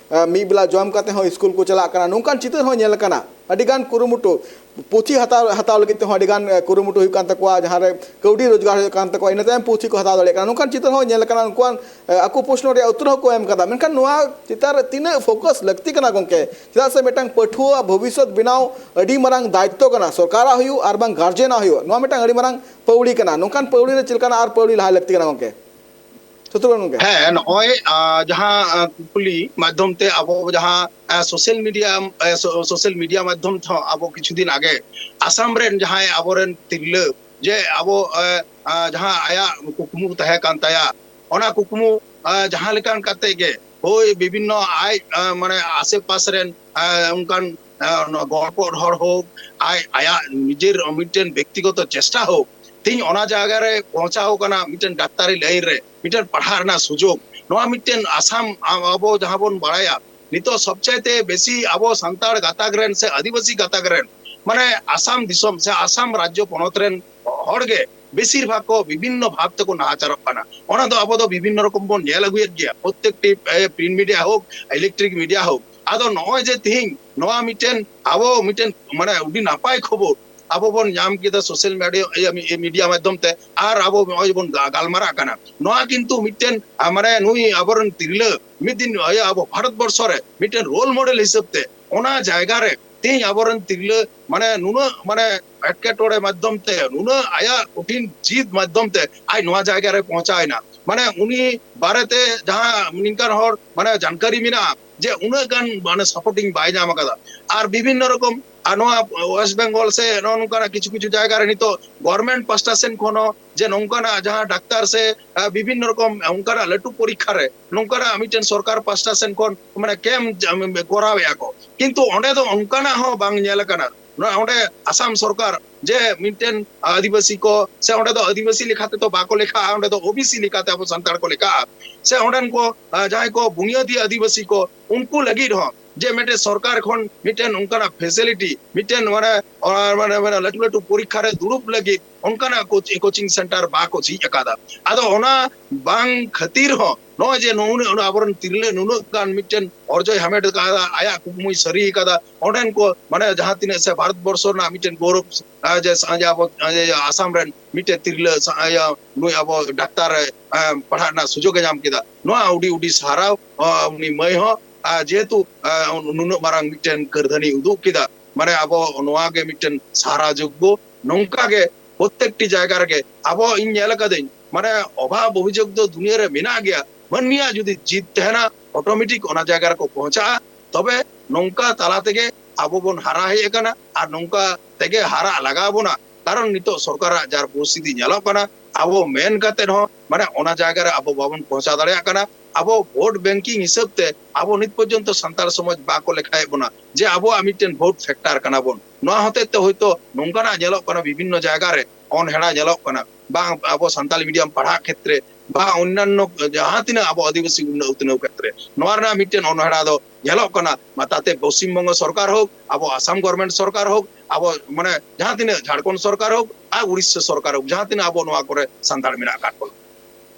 ᱢᱤᱫ ᱵᱮᱞᱟ ᱡᱚᱢ ᱠᱟᱛᱮ ᱦᱚᱸ ᱥᱠᱩᱞ ᱠᱚ ᱪᱟᱞᱟᱜ ᱠᱟᱱᱟ, ᱱᱚᱝᱠᱟᱱ ᱪᱤᱛᱟᱹᱨ ᱦᱚᱸ ᱧᱮᱞ ᱠᱟᱱᱟ᱾ ᱟᱹᱰᱤ ᱜᱟᱱ ᱠᱩᱨᱩᱢᱩᱴᱩ ᱯᱩᱛᱷᱤ ᱦᱟᱛᱟᱣ ᱦᱟᱛᱟᱣ ᱞᱟᱹᱜᱤᱫ ᱛᱮᱦᱚᱸ ᱟᱹᱰᱤ ᱜᱟᱱ ᱠᱩᱨᱩᱢᱩᱴᱩ ᱦᱩᱭᱩᱜ ᱠᱟᱱ ᱛᱟᱠᱚᱣᱟ, ᱡᱟᱦᱟᱸ ᱨᱮ ᱠᱟᱹᱣᱰᱤ ᱨᱳᱡᱽᱜᱟᱨ ᱦᱩᱭᱩᱜ ᱠᱟᱱ ᱛᱟᱠᱚᱣᱟ, ᱤᱱᱟᱹ ᱛᱟᱭᱚᱢ ᱯᱩᱛᱷᱤ ᱠᱚ ᱦᱟᱛᱟᱣ ᱫᱟᱲᱮᱭᱟᱜ ᱠᱟᱱᱟ, ᱱᱚᱝᱠᱟᱱ ᱪᱤᱛᱟᱹᱨ ᱦᱚᱸ ᱧᱮᱞ ᱠᱟᱱᱟ᱾ ᱩᱱᱠᱩᱣᱟᱜ ᱟᱠᱚ ᱯᱨᱚᱥᱱᱚ ᱨᱮᱭᱟᱜ ᱩᱛᱛᱚᱨ ᱦᱚᱸᱠᱚ ᱮᱢ ᱠᱟᱫᱟ, ᱢᱮᱱᱠᱷᱟᱱ ᱱᱚᱣᱟ ᱪᱮᱛᱟᱱ ᱨᱮ ᱛᱤᱱᱟᱹᱜ ᱯᱷᱳᱠᱟᱥ ᱞᱟᱹᱠᱛᱤ ᱠᱟᱱᱟ ᱜᱚᱢᱠᱮ? ᱪᱮᱫᱟᱜ ᱥᱮ ᱢᱤᱫᱴᱟᱝ ᱯᱟᱹᱴᱷᱩᱣᱟᱹ ᱵᱷᱚᱵᱤᱥᱥᱚᱛ ᱵᱮᱱᱟᱣ ᱟᱹᱰᱤ ᱢᱟᱨᱟᱝ ᱫᱟᱭᱤᱛᱛᱚ ᱠᱟᱱᱟ, ᱥᱚᱨᱠᱟᱨᱟᱜ ᱦᱩᱭᱩᱜ ᱟᱨ ᱵᱟᱝ ᱜᱟᱨᱡᱮᱱᱟᱜ ᱦᱩᱭᱩᱜ, ᱱᱚᱣᱟ ᱢᱤᱫᱴᱟᱝ ᱟᱹᱰᱤ ᱢᱟᱨᱟᱝ ᱯᱟᱹᱣᱲᱤ ᱠᱟᱱᱟ᱾ ᱱᱚᱝᱠᱟᱱ ᱯᱟᱹᱣᱲᱤ ᱨᱮ ᱪᱮᱫ ᱞᱮᱠᱟᱱᱟᱜ ᱟᱨ ᱯᱟᱹᱣᱲᱤ ᱞᱟᱦᱟᱭ ᱞᱟᱹᱠᱛᱤ ᱠᱟᱱᱟ ᱜᱚᱢᱠᱮ? ᱥᱚᱛᱨᱩᱜᱷᱚᱱ ᱜᱚᱢᱠᱮ᱾ ᱦᱮᱸ, ᱱᱚᱜᱼᱚᱭ, ᱟᱸ, ᱡᱟᱦᱟᱸ, ᱟᱸ, ᱠᱩᱠᱞᱤ ᱢᱟᱫᱽᱫᱷᱚᱢ ᱛᱮ ᱟᱵᱚ ᱡᱟᱦᱟᱸ, ᱟᱸ, social media, ᱟᱸ, so-, social media ᱢᱟᱫᱽᱫᱷᱚᱢ ᱛᱮᱦᱚᱸ ᱟᱵᱚ ᱠᱤᱪᱷᱩ ᱫᱤᱱ ᱟᱜᱮ ᱟᱥᱟᱢ ᱨᱮᱱ ᱡᱟᱦᱟᱸᱭ ᱟᱵᱚᱨᱮᱱ ᱛᱤᱨᱞᱟᱹ, ᱡᱮ ᱟᱵᱚ, ᱟᱸ, ᱟᱸ, ᱡᱟᱦᱟᱸ ᱟᱭᱟᱜ ᱠᱩᱠᱢᱩ ᱛᱟᱦᱮᱸ ᱠᱟᱱ ᱛᱟᱭᱟ, ᱚᱱᱟ ᱠᱩᱠᱢᱩ, ᱟᱸ, ᱡᱟᱦᱟᱸ ᱞᱮᱠᱟᱱ ᱠᱟᱛᱮ ᱜᱮ, ᱦᱳᱭ, ᱵᱤᱵᱷᱤᱱᱱᱚ ᱟᱡ, ᱟᱸ, ᱢᱟᱱᱮ, ᱟᱥᱮᱯᱟᱥ ᱨᱮᱱ, ᱟᱸ, ᱚᱱᱠᱟᱱ, ᱟᱸ, ᱱᱚᱣᱟ ᱜᱚᱲᱯᱚᱲ ᱦᱚᱲ ᱦᱳᱠ, ᱟᱡ, ᱟᱭᱟᱜ ᱱᱤᱡᱮᱨ ᱢᱤᱫᱴᱮᱱ ᱵᱮᱠᱛᱤᱜᱚᱛᱚ ᱪᱮᱥᱴᱟ ᱦᱳᱠ, ᱛᱮᱦᱤᱧ ᱚᱱᱟ ᱡᱟᱭᱜᱟ ᱨᱮ ᱯᱳᱸᱣᱪᱷᱟᱣ ᱠᱟᱱᱟ, ᱢᱤᱫᱴᱮᱱ ᱰᱟᱠᱛᱟᱨᱤ ᱞᱟᱭᱤᱱ ᱨᱮ, ᱢᱤᱫᱴᱮᱱ ᱯᱟᱲᱦᱟᱜ ᱨᱮᱱᱟᱜ ᱥᱩᱡᱳᱜᱽ᱾ ᱱᱚᱣᱟ ᱢᱤᱫᱴᱮᱱ ᱟᱥᱟᱢ, ᱟ-, ᱟᱵᱚ ᱡᱟᱦᱟᱸ ᱵᱚᱱ ᱵᱟᱲᱟᱭᱟ, ᱱᱤᱛᱚᱜ ᱥᱚᱵᱪᱟᱭᱛᱮ ᱵᱮᱥᱤ ᱟᱵᱚ ᱥᱟᱱᱛᱟᱲ ᱜᱟᱛᱟᱠ ᱨᱮᱱ ᱥᱮ ᱟᱹᱫᱤᱵᱟᱹᱥᱤ ᱜᱟᱛᱟᱠ ᱨᱮᱱ, ᱢᱟᱱᱮ, ᱟᱥᱟᱢ ᱫᱤᱥᱚᱢ ᱥᱮ ᱟᱥᱟᱢ ᱨᱟᱡᱽᱡᱚ ᱯᱚᱱᱚᱛ ᱨᱮᱱ ᱦᱚᱲ ᱜᱮ ᱵᱮᱥᱤᱨ ᱵᱷᱟᱜᱽ ᱠᱚ ᱵᱤᱵᱷᱤᱱᱱᱚ ᱵᱷᱟᱵ ᱛᱮᱠᱚ ᱱᱟᱦᱟᱪᱟᱨᱚᱜ ᱠᱟᱱᱟ᱾ ᱚᱱᱟ ᱫᱚ ᱟᱵᱚ ᱫᱚ ᱵᱤᱵᱷᱤᱱᱱᱚ ᱨᱚᱠᱚᱢ ᱵᱚᱱ ᱧᱮᱞ ᱟᱹᱜᱩᱭᱮᱫ ᱜᱮᱭᱟ, ᱯᱨᱚᱛᱮᱠᱴᱤ, ᱮ, print media ᱦᱳᱠ, electronic media ᱦᱳᱠ᱾ ᱟᱫᱚ ᱱᱚᱜᱼᱚᱭ ᱡᱮ ᱛᱤᱦᱤᱧ ᱱᱚᱣᱟ ᱢᱤᱫᱴᱮᱱ ᱟᱵᱚ ᱢᱤᱫᱴᱮᱱ, ᱢᱟᱱᱮ, ᱟᱹᱰᱤ ᱱᱟᱯᱟᱭ ᱠᱷᱚᱵᱚᱨ ᱟᱵᱚ ᱵᱚᱱ ᱧᱟᱢ ᱠᱮᱫᱟ social media, ᱤᱭᱟᱹ, ᱢᱤ-, media ᱢᱟᱫᱽᱫᱷᱚᱢ ᱛᱮ, ᱟᱨ ᱟᱵᱚ ᱱᱚᱜᱼᱚᱭ ᱵᱚᱱ ᱜᱟ-, ᱜᱟᱞᱢᱟᱨᱟᱜ ᱠᱟᱱᱟ᱾ ᱱᱚᱣᱟ ᱠᱤᱱᱛᱩ ᱢᱤᱫᱴᱮᱱ, ᱟ, ᱢᱟᱱᱮ, ᱱᱩᱭ ᱟᱵᱚᱨᱮᱱ ᱛᱤᱨᱞᱟᱹ ᱢᱤᱫ ᱫᱤᱱ, ᱤᱭᱟᱹ, ᱟᱵᱚ ᱵᱷᱟᱨᱚᱛ ᱵᱚᱨᱥᱚ ᱨᱮ ᱢᱤᱫᱴᱮᱱ role model ᱦᱤᱥᱟᱹᱵ ᱛᱮ ᱚᱱᱟ ᱡᱟᱭᱜᱟ ᱨᱮ ᱛᱮᱦᱤᱧ ᱟᱵᱚᱨᱮᱱ ᱛᱤᱨᱞᱟᱹ, ᱢᱟᱱᱮ, ᱱᱩᱱᱟᱹᱜ, ᱢᱟᱱᱮ, ᱮᱴᱠᱮᱴᱚᱬᱮ ᱢᱟᱫᱽᱫᱷᱚᱢ ᱛᱮ, ᱱᱩᱱᱟᱹᱜ ᱟᱭᱟᱜ ᱠᱚᱴᱷᱤᱱ ᱡᱤᱫ ᱢᱟᱫᱽᱫᱷᱚᱢ ᱛᱮ ᱟᱡ ᱱᱚᱣᱟ ᱡᱟᱭᱜᱟ ᱨᱮ ᱯᱳᱸᱣᱪᱷᱟᱣ ᱮᱱᱟ᱾ ᱢᱟᱱᱮ, ᱩᱱᱤ ᱵᱟᱨᱮᱛᱮ ᱡᱟᱦᱟᱸ ᱱᱤᱝᱠᱟᱱ ᱦᱚᱲ, ᱢᱟᱱᱮ, ᱡᱟᱱᱠᱟᱨᱤ ᱢᱮᱱᱟᱜᱼᱟ ᱡᱮ ᱩᱱᱟᱹᱜ ᱜᱟᱱ, ᱢᱟᱱᱮ, supporting ᱵᱟᱭ ᱧᱟᱢ ᱟᱠᱟᱫᱟ᱾ ᱟᱨ ᱵᱤᱵᱷᱤᱱᱱᱚ ᱨᱚᱠᱚᱢ, ᱟᱨ ᱱᱚᱣᱟ West Bengal ᱥᱮ ᱱᱚᱜᱼᱚ ᱱᱚᱝᱠᱟᱱᱟᱜ ᱠᱤᱪᱷᱩ ᱠᱤᱪᱷᱩ ᱡᱟᱭᱜᱟ ᱨᱮ ᱱᱤᱛᱚᱜ government ᱯᱟᱥᱴᱟ ᱥᱮᱱ ᱠᱷᱚᱱ ᱦᱚᱸ ᱡᱮ ᱱᱚᱝᱠᱟᱱᱟᱜ ᱡᱟᱦᱟᱸ ᱰᱟᱠᱛᱟᱨ ᱥᱮ, ᱟ, ᱵᱤᱵᱷᱤᱱᱱᱚ ᱨᱚᱠᱚᱢ ᱚᱱᱠᱟᱱᱟᱜ ᱞᱟᱹᱴᱩ ᱯᱚᱨᱤᱠᱠᱷᱟ ᱨᱮ ᱱᱚᱝᱠᱟᱱᱟᱜ ᱢᱤᱫᱴᱮᱱ ᱥᱚᱨᱠᱟᱨ ᱯᱟᱥᱴᱟ ᱥᱮᱱ ᱠᱷᱚᱱ, ᱢᱟᱱᱮ, camp ᱡᱟ-, ᱠᱚᱨᱟᱣᱮᱫᱼᱟ ᱠᱚ, ᱠᱤᱱᱛᱩ ᱚᱸᱰᱮ ᱫᱚ ᱚᱱᱠᱟᱱᱟᱜ ᱦᱚᱸ ᱵᱟᱝ ᱧᱮᱞ ᱟᱠᱟᱱᱟ᱾ ᱱᱚᱣᱟ ᱚᱸᱰᱮ ᱟᱥᱟᱢ ᱥᱚᱨᱠᱟᱨ ᱡᱮ ᱢᱤᱫᱴᱮᱱ ᱟᱹᱫᱤᱵᱟᱹᱥᱤ ᱠᱚ, ᱥᱮ ᱚᱸᱰᱮ ᱫᱚ ᱟᱹᱫᱤᱵᱟᱹᱥᱤ ᱞᱮᱠᱟ ᱛᱮᱫᱚ ᱵᱟᱠᱚ ᱞᱮᱠᱷᱟᱜᱼᱟ, ᱚᱸᱰᱮ ᱫᱚ OBC ᱞᱮᱠᱟᱛᱮ ᱟᱵᱚ ᱥᱟᱱᱛᱟᱲ ᱠᱚ ᱞᱮᱠᱷᱟᱜᱼᱟ, ᱥᱮ ᱚᱸᱰᱮᱱ ᱠᱚ, ᱟ, ᱡᱟᱦᱟᱸᱭ ᱠᱚ ᱵᱩᱱᱤᱭᱟᱹᱫᱤ ᱟᱹᱫᱤᱵᱟᱹᱥᱤ ᱠᱚ, ᱩᱱᱠᱩ ᱞᱟᱹᱜᱤᱫ ᱦᱚᱸ ᱡᱮ ᱢᱤᱫᱴᱮᱱ ᱥᱚᱨᱠᱟᱨ ᱠᱷᱚᱱ ᱢᱤᱫᱴᱮᱱ ᱚᱱᱠᱟᱱᱟᱜ facility, ᱢᱤᱫᱴᱮᱱ, ᱢᱟᱱᱮ, ᱚᱱᱟ, ᱢᱟᱱᱮ, ᱢᱟᱱᱮ, ᱞᱟᱹᱴᱩ ᱞᱟᱹᱴᱩ ᱯᱚᱨᱤᱠᱠᱷᱟ ᱨᱮ ᱫᱩᱲᱩᱵ ᱞᱟᱹᱜᱤᱫ ᱚᱱᱠᱟᱱᱟᱜ coach-, coaching center ᱵᱟᱠᱚ ᱡᱷᱤᱡ ᱟᱠᱟᱫᱟ᱾ ᱟᱫᱚ ᱚᱱᱟ ᱵᱟᱝ ᱠᱷᱟᱹᱛᱤᱨ ᱦᱚᱸ ᱱᱚᱜᱼᱚᱭ ᱡᱮ ᱱᱩᱱᱟᱹᱜ, ᱱᱩᱱᱟᱹᱜ ᱟᱵᱚᱨᱮᱱ ᱛᱤᱨᱞᱟᱹ ᱱᱩᱱᱟᱹᱜ ᱜᱟᱱ ᱢᱤᱫᱴᱮᱱ ᱚᱨᱡᱚᱭ ᱦᱟᱢᱮᱴ ᱟᱠᱟᱫᱟ, ᱟᱭᱟᱜ ᱠᱩᱠᱢᱩᱭ ᱥᱟᱹᱨᱤ ᱟᱠᱟᱫᱟ, ᱚᱸᱰᱮᱱ ᱠᱚ, ᱢᱟᱱᱮ, ᱡᱟᱦᱟᱸ ᱛᱤᱱᱟᱹᱜ ᱥᱮ ᱵᱷᱟᱨᱚᱛ ᱵᱚᱨᱥᱚ ᱨᱮᱱᱟᱜ ᱢᱤᱫᱴᱮᱱ ᱜᱚᱨᱚᱵᱽ, ᱟ, ᱡᱮ ᱥᱟ-, ᱡᱮ ᱟᱵᱚ, ᱡᱮ ᱟᱥᱟᱢ ᱨᱮᱱ ᱢᱤᱫᱴᱮᱱ ᱛᱤᱨᱞᱟᱹ ᱥᱟ-, ᱤᱭᱟᱹ, ᱱᱩᱭ ᱟᱵᱚ ᱰᱟᱠᱛᱟᱨ ᱨᱮ, ᱟ, ᱯᱟᱲᱦᱟᱜ ᱨᱮᱱᱟᱜ ᱥᱩᱡᱳᱜᱽ ᱮ ᱧᱟᱢ ᱠᱮᱫᱟ, ᱱᱚᱣᱟ ᱟᱹᱰᱤ, ᱟᱹᱰᱤ ᱥᱟᱨᱦᱟᱣ, ᱟ, ᱩᱱᱤ ᱢᱟᱹᱭ ᱦᱚᱸ, ᱟ, ᱡᱮᱦᱮᱛᱩ, ᱟ, ᱱᱩᱱᱟᱹᱜ ᱢᱟᱨᱟᱝ ᱢᱤᱫᱴᱮᱱ ᱠᱟᱹᱨᱫᱷᱟᱹᱱᱤ ᱩᱫᱩᱜ ᱠᱮᱫᱟ, ᱢᱟᱱᱮ, ᱟᱵᱚ ᱱᱚᱣᱟ ᱜᱮ ᱢᱤᱫᱴᱮᱱ ᱥᱟᱨᱦᱟᱣ ᱡᱳᱜᱽᱜᱚ᱾ ᱱᱚᱝᱠᱟ ᱜᱮ ᱯᱨᱚᱛᱮᱠᱴᱤ ᱡᱟᱭᱜᱟ ᱨᱮᱜᱮ ᱟᱵᱚ, ᱤᱧ ᱧᱮᱞ ᱟᱠᱟᱫᱟᱹᱧ, ᱢᱟᱱᱮ ᱚᱵᱷᱟᱵ ᱚᱵᱷᱤᱡᱳᱜᱽ ᱫᱚ ᱫᱩᱱᱤᱭᱟᱹ ᱨᱮ ᱢᱮᱱᱟᱜ ᱜᱮᱭᱟ᱾ ᱢᱟᱹᱱᱢᱤᱭᱟᱜ ᱡᱩᱫᱤ ᱡᱤᱫ ᱛᱟᱦᱮᱱᱟ, ᱚᱴᱳᱢᱮᱴᱤᱠ ᱚᱱᱟ ᱡᱟᱭᱜᱟ ᱨᱮᱠᱚ ᱯᱚᱦᱚᱸᱪᱟᱜᱼᱟ᱾ ᱛᱚᱵᱮ ᱱᱚᱝᱠᱟ ᱛᱟᱞᱟ ᱛᱮᱜᱮ ᱟᱵᱚ ᱵᱚᱱ ᱦᱟᱨᱟ ᱦᱮᱡ ᱟᱠᱟᱱᱟ ᱟᱨ ᱱᱚᱝᱠᱟ ᱛᱮᱜᱮ ᱦᱟᱨᱟᱜ ᱞᱟᱜᱟᱣ ᱵᱚᱱᱟ᱾ ᱠᱟᱨᱚᱱ ᱱᱤᱛᱚᱜ ᱥᱚᱨᱠᱟᱨᱟᱜ ᱡᱟᱨ ᱯᱚᱨᱤᱥᱛᱷᱤᱛᱤ ᱧᱮᱞᱚᱜ ᱠᱟᱱᱟ, ᱟᱵᱚ ᱢᱮᱱ ᱠᱟᱛᱮ ᱦᱚᱸ ᱢᱟᱱᱮ ᱚᱱᱟ ᱡᱟᱭᱜᱟ ᱨᱮ ᱟᱵᱚ ᱵᱟᱵᱚᱱ ᱯᱚᱦᱚᱸᱪᱟᱣ ᱫᱟᱲᱮᱭᱟᱜ ᱠᱟᱱᱟ᱾ ᱟᱵᱚ ᱵᱷᱳᱴ ᱵᱮᱝᱠᱤᱝ ᱦᱤᱥᱟᱹᱵ ᱛᱮ ᱟᱵᱚ ᱱᱤᱛ ᱯᱚᱨᱡᱚᱱᱛᱚ ᱥᱟᱱᱛᱟᱲ ᱥᱚᱢᱟᱡᱽ ᱵᱟᱠᱚ ᱞᱮᱠᱷᱟᱭᱮᱫ ᱵᱚᱱᱟ ᱡᱮ ᱟᱵᱚᱣᱟᱜ ᱢᱤᱫᱴᱮᱱ ᱵᱷᱳᱴ ᱯᱷᱮᱠᱴᱟᱨ ᱠᱟᱱᱟ ᱵᱚᱱ᱾ ᱱᱚᱣᱟ ᱦᱚᱛᱮᱡ ᱛᱮ ᱦᱳᱭᱛᱳ ᱱᱚᱝᱠᱟᱱᱟᱜ ᱧᱮᱞᱚᱜ ᱠᱟᱱᱟ, ᱵᱤᱵᱷᱤᱱᱱᱚ ᱡᱟᱭᱜᱟ ᱨᱮ ᱚᱱᱦᱮᱲᱟ ᱧᱮᱞᱚᱜ ᱠᱟᱱᱟ, ᱵᱟᱝ ᱟᱵᱚ ᱥᱟᱱᱛᱟᱞᱤ ᱢᱤᱰᱤᱭᱟᱢ ᱯᱟᱲᱦᱟᱜ ᱠᱷᱮᱛᱨᱮ ᱵᱟ ᱚᱱᱱᱟᱱᱱᱚ ᱡᱟᱦᱟᱸ ᱛᱤᱱᱟᱹᱜ ᱟᱵᱚ ᱟᱹᱫᱤᱵᱟᱹᱥᱤ ᱩᱛᱱᱟᱹᱣ, ᱩᱛᱱᱟᱹᱣ ᱠᱷᱮᱛᱨᱮ ᱱᱚᱣᱟ ᱨᱮᱱᱟᱜ ᱢᱤᱫᱴᱮᱱ ᱚᱱᱦᱮᱲᱟ ᱫᱚ ᱧᱮᱞᱚᱜ ᱠᱟᱱᱟ᱾ ᱢᱟ ᱛᱟᱛᱮ ᱯᱚᱥᱪᱤᱢ ᱵᱚᱝᱜᱚ ᱥᱚᱨᱠᱟᱨ ᱦᱳᱠ, ᱟᱵᱚ ᱟᱥᱟᱢ ᱜᱚᱵᱷᱚᱨᱱᱢᱮᱱᱴ ᱥᱚᱨᱠᱟᱨ ᱦᱳᱠ, ᱟᱵᱚ ᱢᱟᱱᱮ ᱡᱟᱦᱟᱸ ᱛᱤᱱᱟᱹᱜ ᱡᱷᱟᱲᱠᱷᱚᱸᱰ ᱥᱚᱨᱠᱟᱨ ᱦᱳᱠ ᱟᱨ ᱩᱲᱤᱥᱥᱟ ᱥᱚᱨᱠᱟᱨ ᱦᱳᱠ, ᱡᱟᱦᱟᱸ ᱛᱤᱱᱟᱹᱜ ᱟᱵᱚ ᱱᱚᱣᱟ ᱠᱚᱨᱮ ᱥᱟᱱᱛᱟᱲ ᱢᱮᱱᱟᱜ ᱟᱠᱟᱫ ᱵᱚᱱᱟ᱾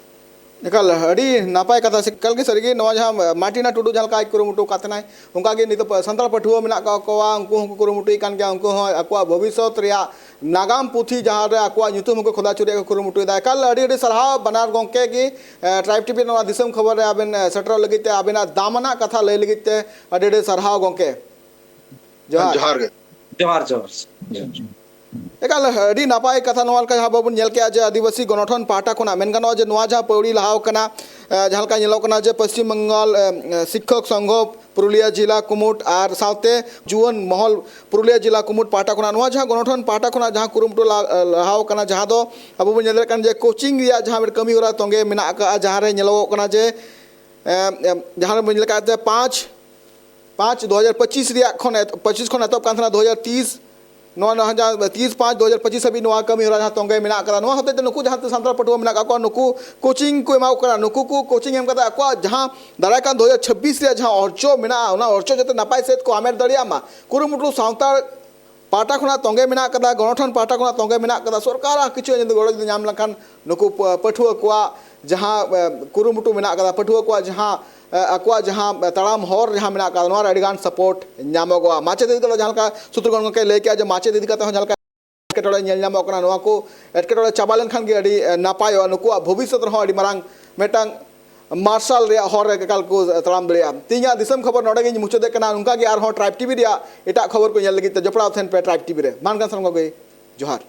ᱮᱠᱟᱞ ᱟᱹᱰᱤ ᱱᱟᱯᱟᱭ ᱠᱟᱛᱷᱟ᱾ ᱮᱠᱟᱞ ᱜᱮ ᱥᱟᱹᱨᱤᱜᱮ ᱱᱚᱣᱟ ᱡᱟᱦᱟᱸ ᱢᱟᱨᱴᱤᱱᱟ ᱴᱩᱰᱩ ᱡᱟᱦᱟᱸ ᱞᱮᱠᱟᱭ ᱠᱩᱨᱩᱢᱩᱴᱩ ᱟᱠᱟᱫ ᱛᱟᱦᱮᱱᱟᱭ, ᱚᱱᱠᱟᱜᱮ ᱱᱤᱛᱚᱜ ᱥᱟᱱᱛᱟᱲ ᱯᱟᱹᱴᱷᱩᱣᱟᱹ ᱢᱮᱱᱟᱜ ᱠᱟᱜ ᱠᱚᱣᱟ, ᱩᱱᱠᱩ ᱦᱚᱸᱠᱚ ᱠᱩᱨᱩᱢᱩᱴᱩᱭᱮᱫ ᱠᱟᱱ ᱜᱮᱭᱟ᱾ ᱩᱱᱠᱩ ᱦᱚᱸ ᱟᱠᱚᱣᱟᱜ ᱵᱷᱚᱵᱤᱥᱥᱚᱛ ᱨᱮᱭᱟᱜ ᱱᱟᱜᱟᱢ ᱯᱩᱛᱷᱤ ᱡᱟᱦᱟᱸ ᱨᱮ ᱟᱠᱚᱣᱟᱜ ᱧᱩᱛᱩᱢ ᱦᱚᱸᱠᱚ ᱠᱷᱚᱫᱟ ᱦᱚᱪᱚ ᱨᱮᱭᱟᱜ ᱠᱚ ᱠᱩᱨᱩᱢᱩᱴᱩᱭᱮᱫᱟ᱾ ᱮᱠᱟᱞ ᱟᱹᱰᱤ ᱟᱹᱰᱤ ᱥᱟᱨᱦᱟᱣ ᱵᱟᱱᱟᱨ ᱜᱚᱢᱠᱮ ᱜᱮ, ᱮ, ᱴᱨᱟᱭᱤᱵᱽ ᱴᱤᱵᱷᱤ ᱱᱚᱣᱟ ᱫᱤᱥᱚᱢ ᱠᱷᱚᱵᱚᱨ ᱨᱮ ᱟᱵᱮᱱ, ᱮ, ᱥᱮᱴᱮᱨᱚᱜ ᱞᱟᱹᱜᱤᱫ ᱛᱮ ᱟᱵᱮᱱᱟᱜ ᱫᱟᱢᱟᱱᱟᱜ ᱠᱟᱛᱷᱟ ᱞᱟᱹᱭ ᱞᱟᱹᱜᱤᱫ ᱛᱮ ᱟᱹᱰᱤ ᱟᱹᱰᱤ ᱥᱟᱨᱦᱟᱣ ᱜᱚᱢᱠᱮ᱾ ᱡᱚᱦᱟᱨ᱾ ᱡᱚᱦᱟᱨ ᱜᱮ᱾ ᱡᱚᱦᱟᱨ ᱡᱚᱦᱟᱨ᱾ ᱮᱠᱟᱞ ᱟᱹᱰᱤ ᱱᱟᱯᱟᱭ ᱠᱟᱛᱷᱟ᱾ ᱱᱚᱣᱟ ᱞᱮᱠᱟ ᱡᱟᱦᱟᱸ ᱵᱟᱵᱚᱱ ᱧᱮᱞ ᱠᱮᱜᱼᱟ ᱡᱮ ᱟᱹᱫᱤᱵᱟᱹᱥᱤ ᱜᱚᱱᱚᱴᱷᱚᱱ ᱯᱟᱦᱴᱟ ᱠᱷᱚᱱᱟᱜ ᱢᱮᱱ ᱜᱟᱱᱚᱜᱼᱟ ᱡᱮ ᱱᱚᱣᱟ ᱡᱟᱦᱟᱸ ᱯᱟᱹᱣᱲᱤ ᱞᱟᱦᱟᱣ ᱠᱟᱱᱟ, ᱮ, ᱡᱟᱦᱟᱸ ᱞᱮᱠᱟ ᱧᱮᱞᱚᱜ ᱠᱟᱱᱟ ᱡᱮ ᱯᱚᱥᱪᱤᱢ ᱵᱟᱝᱜᱟᱞ, ᱮ, ᱮ, ᱥᱤᱠᱠᱷᱚᱠ ᱥᱚᱝᱜᱷᱚ ᱯᱩᱨᱩᱞᱤᱭᱟᱹ ᱡᱤᱞᱟ ᱠᱩᱢᱩᱴ ᱟᱨ ᱥᱟᱶᱛᱮ ᱡᱩᱣᱟᱹᱱ ᱢᱚᱦᱚᱞ ᱯᱩᱨᱩᱞᱤᱭᱟᱹ ᱡᱤᱞᱟ ᱠᱩᱢᱩᱴ ᱯᱟᱦᱴᱟ ᱠᱷᱚᱱᱟᱜ ᱱᱚᱣᱟ ᱡᱟᱦᱟᱸ ᱜᱚᱱᱚᱴᱷᱚᱱ ᱯᱟᱦᱴᱟ ᱠᱷᱚᱱᱟᱜ ᱡᱟᱦᱟᱸ ᱠᱩᱨᱩᱢᱩᱴᱩ ᱞᱟ-, ᱮ, ᱞᱟᱦᱟᱣ ᱠᱟᱱᱟ, ᱡᱟᱦᱟᱸ ᱫᱚ ᱟᱵᱚ ᱵᱚᱱ ᱧᱮᱞ ᱫᱟᱲᱮᱭᱟᱜ ᱠᱟᱱᱟ ᱡᱮ ᱠᱳᱪᱤᱝ ᱨᱮᱭᱟᱜ ᱡᱟᱦᱟᱸ ᱢᱤᱫ ᱠᱟᱹᱢᱤ ᱦᱚᱨᱟ ᱛᱚᱸᱜᱮ ᱢᱮᱱᱟᱜ ᱟᱠᱟᱫᱼᱟ, ᱡᱟᱦᱟᱸ ᱨᱮ ᱧᱮᱞᱚᱜᱚᱜ ᱠᱟᱱᱟ ᱡᱮ, ᱮ, ᱮ, ᱡᱟᱦᱟᱸ ᱨᱮ ᱵᱚᱱ ᱧᱮᱞ ᱟᱠᱟᱫ ᱡᱮ ᱯᱟᱸᱪ ᱯᱟᱸᱪ ᱫᱩ ᱦᱟᱡᱟᱨ ᱯᱚᱸᱪᱤᱥ ᱨᱮᱭᱟᱜ ᱠᱷᱚᱱ ᱮᱛ-, ᱯᱚᱸᱪᱤᱥ ᱠᱷᱚᱱ ᱮᱛᱚᱦᱚᱵ ᱠᱟᱱ ᱛᱟᱦᱮᱱᱟ ᱫᱩ ᱦᱟᱡᱟᱨ ᱛᱤᱥ᱾ ᱱᱚᱣᱟ ᱱᱚᱣᱟ ᱡᱟᱦᱟᱸ ᱛᱤᱥ ᱯᱟᱸᱪ ᱫᱩ ᱦᱟᱡᱟᱨ ᱯᱚᱸᱪᱤᱥ ᱦᱟᱹᱵᱤᱡ ᱱᱚᱣᱟ ᱠᱟᱹᱢᱤ ᱦᱚᱨᱟ ᱡᱟᱦᱟᱸ ᱛᱚᱸᱜᱮ ᱢᱮᱱᱟᱜ ᱟᱠᱟᱫᱟ, ᱱᱚᱣᱟ ᱦᱚᱛᱮᱡ ᱛᱮ ᱱᱩᱠᱩ ᱡᱟᱦᱟᱸ ᱛᱤᱱᱟᱹᱜ ᱥᱟᱱᱛᱟᱲ ᱯᱟᱹᱴᱷᱩᱣᱟᱹ ᱢᱮᱱᱟᱜ ᱟᱠᱟᱫ ᱠᱚᱣᱟ, ᱱᱩᱠᱩ ᱠᱳᱪᱤᱝ ᱠᱚ ᱮᱢᱟ ᱠᱚ ᱠᱟᱱᱟ᱾ ᱱᱩᱠᱩ ᱠᱚ ᱠᱳᱪᱤᱝ ᱮᱢ ᱠᱟᱛᱮ ᱟᱠᱚᱣᱟᱜ ᱡᱟᱦᱟᱸ ᱫᱟᱨᱟᱭ ᱠᱟᱱ ᱫᱩ ᱦᱟᱡᱟᱨ ᱪᱷᱟᱵᱵᱤᱥ ᱨᱮᱭᱟᱜ ᱡᱟᱦᱟᱸ ᱚᱨᱡᱚ ᱢᱮᱱᱟᱜᱼᱟ, ᱚᱱᱟ ᱚᱨᱡᱚ ᱡᱟᱛᱮ ᱱᱟᱯᱟᱭ ᱥᱮᱫ ᱠᱚ ᱦᱟᱢᱮᱴ ᱫᱟᱲᱮᱭᱟᱜ ᱢᱟ, ᱠᱩᱨᱩᱢᱩᱴᱩ ᱥᱟᱱᱛᱟᱲ ᱯᱟᱦᱴᱟ ᱠᱷᱚᱱᱟᱜ ᱛᱚᱸᱜᱮ ᱢᱮᱱᱟᱜ ᱟᱠᱟᱫᱟ, ᱜᱚᱱᱚᱴᱷᱚᱱ ᱯᱟᱦᱴᱟ ᱠᱷᱚᱱᱟᱜ ᱛᱚᱸᱜᱮ ᱢᱮᱱᱟᱜ ᱟᱠᱟᱫᱟ᱾ ᱥᱚᱨᱠᱟᱨᱟᱜ ᱠᱤᱪᱷᱩ ᱡᱩᱫᱤ ᱜᱚᱲᱚ ᱡᱩᱫᱤ ᱧᱟᱢ ᱞᱮᱱᱠᱷᱟᱱ ᱱᱩᱠᱩ ᱯᱟ-, ᱯᱟᱹᱴᱷᱩᱣᱟᱹ ᱠᱚᱣᱟᱜ ᱡᱟᱦᱟᱸ, ᱮ, ᱠᱩᱨᱩᱢᱩᱴᱩ ᱢᱮᱱᱟᱜ ᱟᱠᱟᱫᱟ, ᱯᱟᱹᱴᱷᱩᱣᱟᱹ ᱠᱚᱣᱟᱜ ᱡᱟᱦᱟᱸ, ᱮ, ᱟᱠᱚᱣᱟᱜ ᱡᱟᱦᱟᱸ, ᱮ, ᱛᱟᱲᱟᱢ ᱦᱚᱨ ᱡᱟᱦᱟᱸ ᱢᱮᱱᱟᱜ ᱟᱠᱟᱫᱟ, ᱱᱚᱣᱟ ᱨᱮ ᱟᱹᱰᱤ ᱜᱟᱱ ᱥᱟᱯᱳᱨᱴ ᱧᱟᱢᱚᱜᱚᱜᱼᱟ᱾ ᱢᱟᱪᱮᱛ ᱤᱫᱤ ᱠᱟᱛᱮ ᱡᱟᱦᱟᱸ ᱞᱮᱠᱟ ᱥᱩᱛᱨᱚ ᱜᱚᱢᱠᱮ ᱞᱟᱹᱭ ᱠᱮᱜᱼᱟ ᱡᱮ ᱢᱟᱪᱮᱛ ᱤᱫᱤ ᱠᱟᱛᱮ ᱦᱚᱸ ᱡᱟᱦᱟᱸ ᱞᱮᱠᱟ ᱮᱴᱠᱮᱴᱚᱬᱮ ᱧᱮᱞ ᱧᱟᱢᱚᱜ ᱠᱟᱱᱟ, ᱱᱚᱣᱟ ᱠᱚ ᱮᱴᱠᱮᱴᱚᱬᱮ ᱪᱟᱵᱟ ᱞᱮᱱᱠᱷᱟᱱ ᱜᱮ ᱟᱹᱰᱤ, ᱮ, ᱱᱟᱯᱟᱭᱚᱜᱼᱟ᱾ ᱱᱩᱠᱩᱣᱟᱜ ᱵᱷᱚᱵᱤᱥᱥᱚᱛ ᱨᱮᱦᱚᱸ ᱟᱹᱰᱤ ᱢᱟᱨᱟᱝ ᱢᱤᱫᱴᱟᱝ ᱢᱟᱨᱥᱟᱞ ᱨᱮᱭᱟᱜ ᱦᱚᱨ ᱨᱮ ᱮᱠᱟᱞ ᱠᱚ ᱛᱟᱲᱟᱢ ᱫᱟᱲᱮᱭᱟᱜᱼᱟ᱾ ᱛᱮᱦᱮᱧᱟᱜ ᱫᱤᱥᱚᱢ ᱠᱷᱚᱵᱚᱨ ᱱᱚᱰᱮ ᱜᱤᱧ ᱢᱩᱪᱟᱹᱫᱮᱫ ᱠᱟᱱᱟ᱾ ᱱᱚᱝᱠᱟ ᱜᱮ ᱟᱨᱦᱚᱸ ᱴᱨᱟᱭᱤᱵᱽ ᱴᱤᱵᱷᱤ ᱨᱮᱭᱟᱜ ᱮᱴᱟᱜ ᱠᱷᱚᱵᱚᱨ ᱠᱚ ᱧᱮᱞ ᱞᱟᱹᱜᱤᱫ ᱛᱮ ᱡᱚᱯᱲᱟᱣ ᱛᱟᱦᱮᱱ ᱯᱮ ᱴᱨᱟᱭᱤᱵᱽ ᱴᱤᱵᱷᱤ ᱨᱮ᱾ ᱢᱟ ᱮᱱᱠᱷᱟᱱ ᱥᱟᱱᱟᱢ ᱠᱚᱜᱮ ᱡᱚᱦᱟᱨ᱾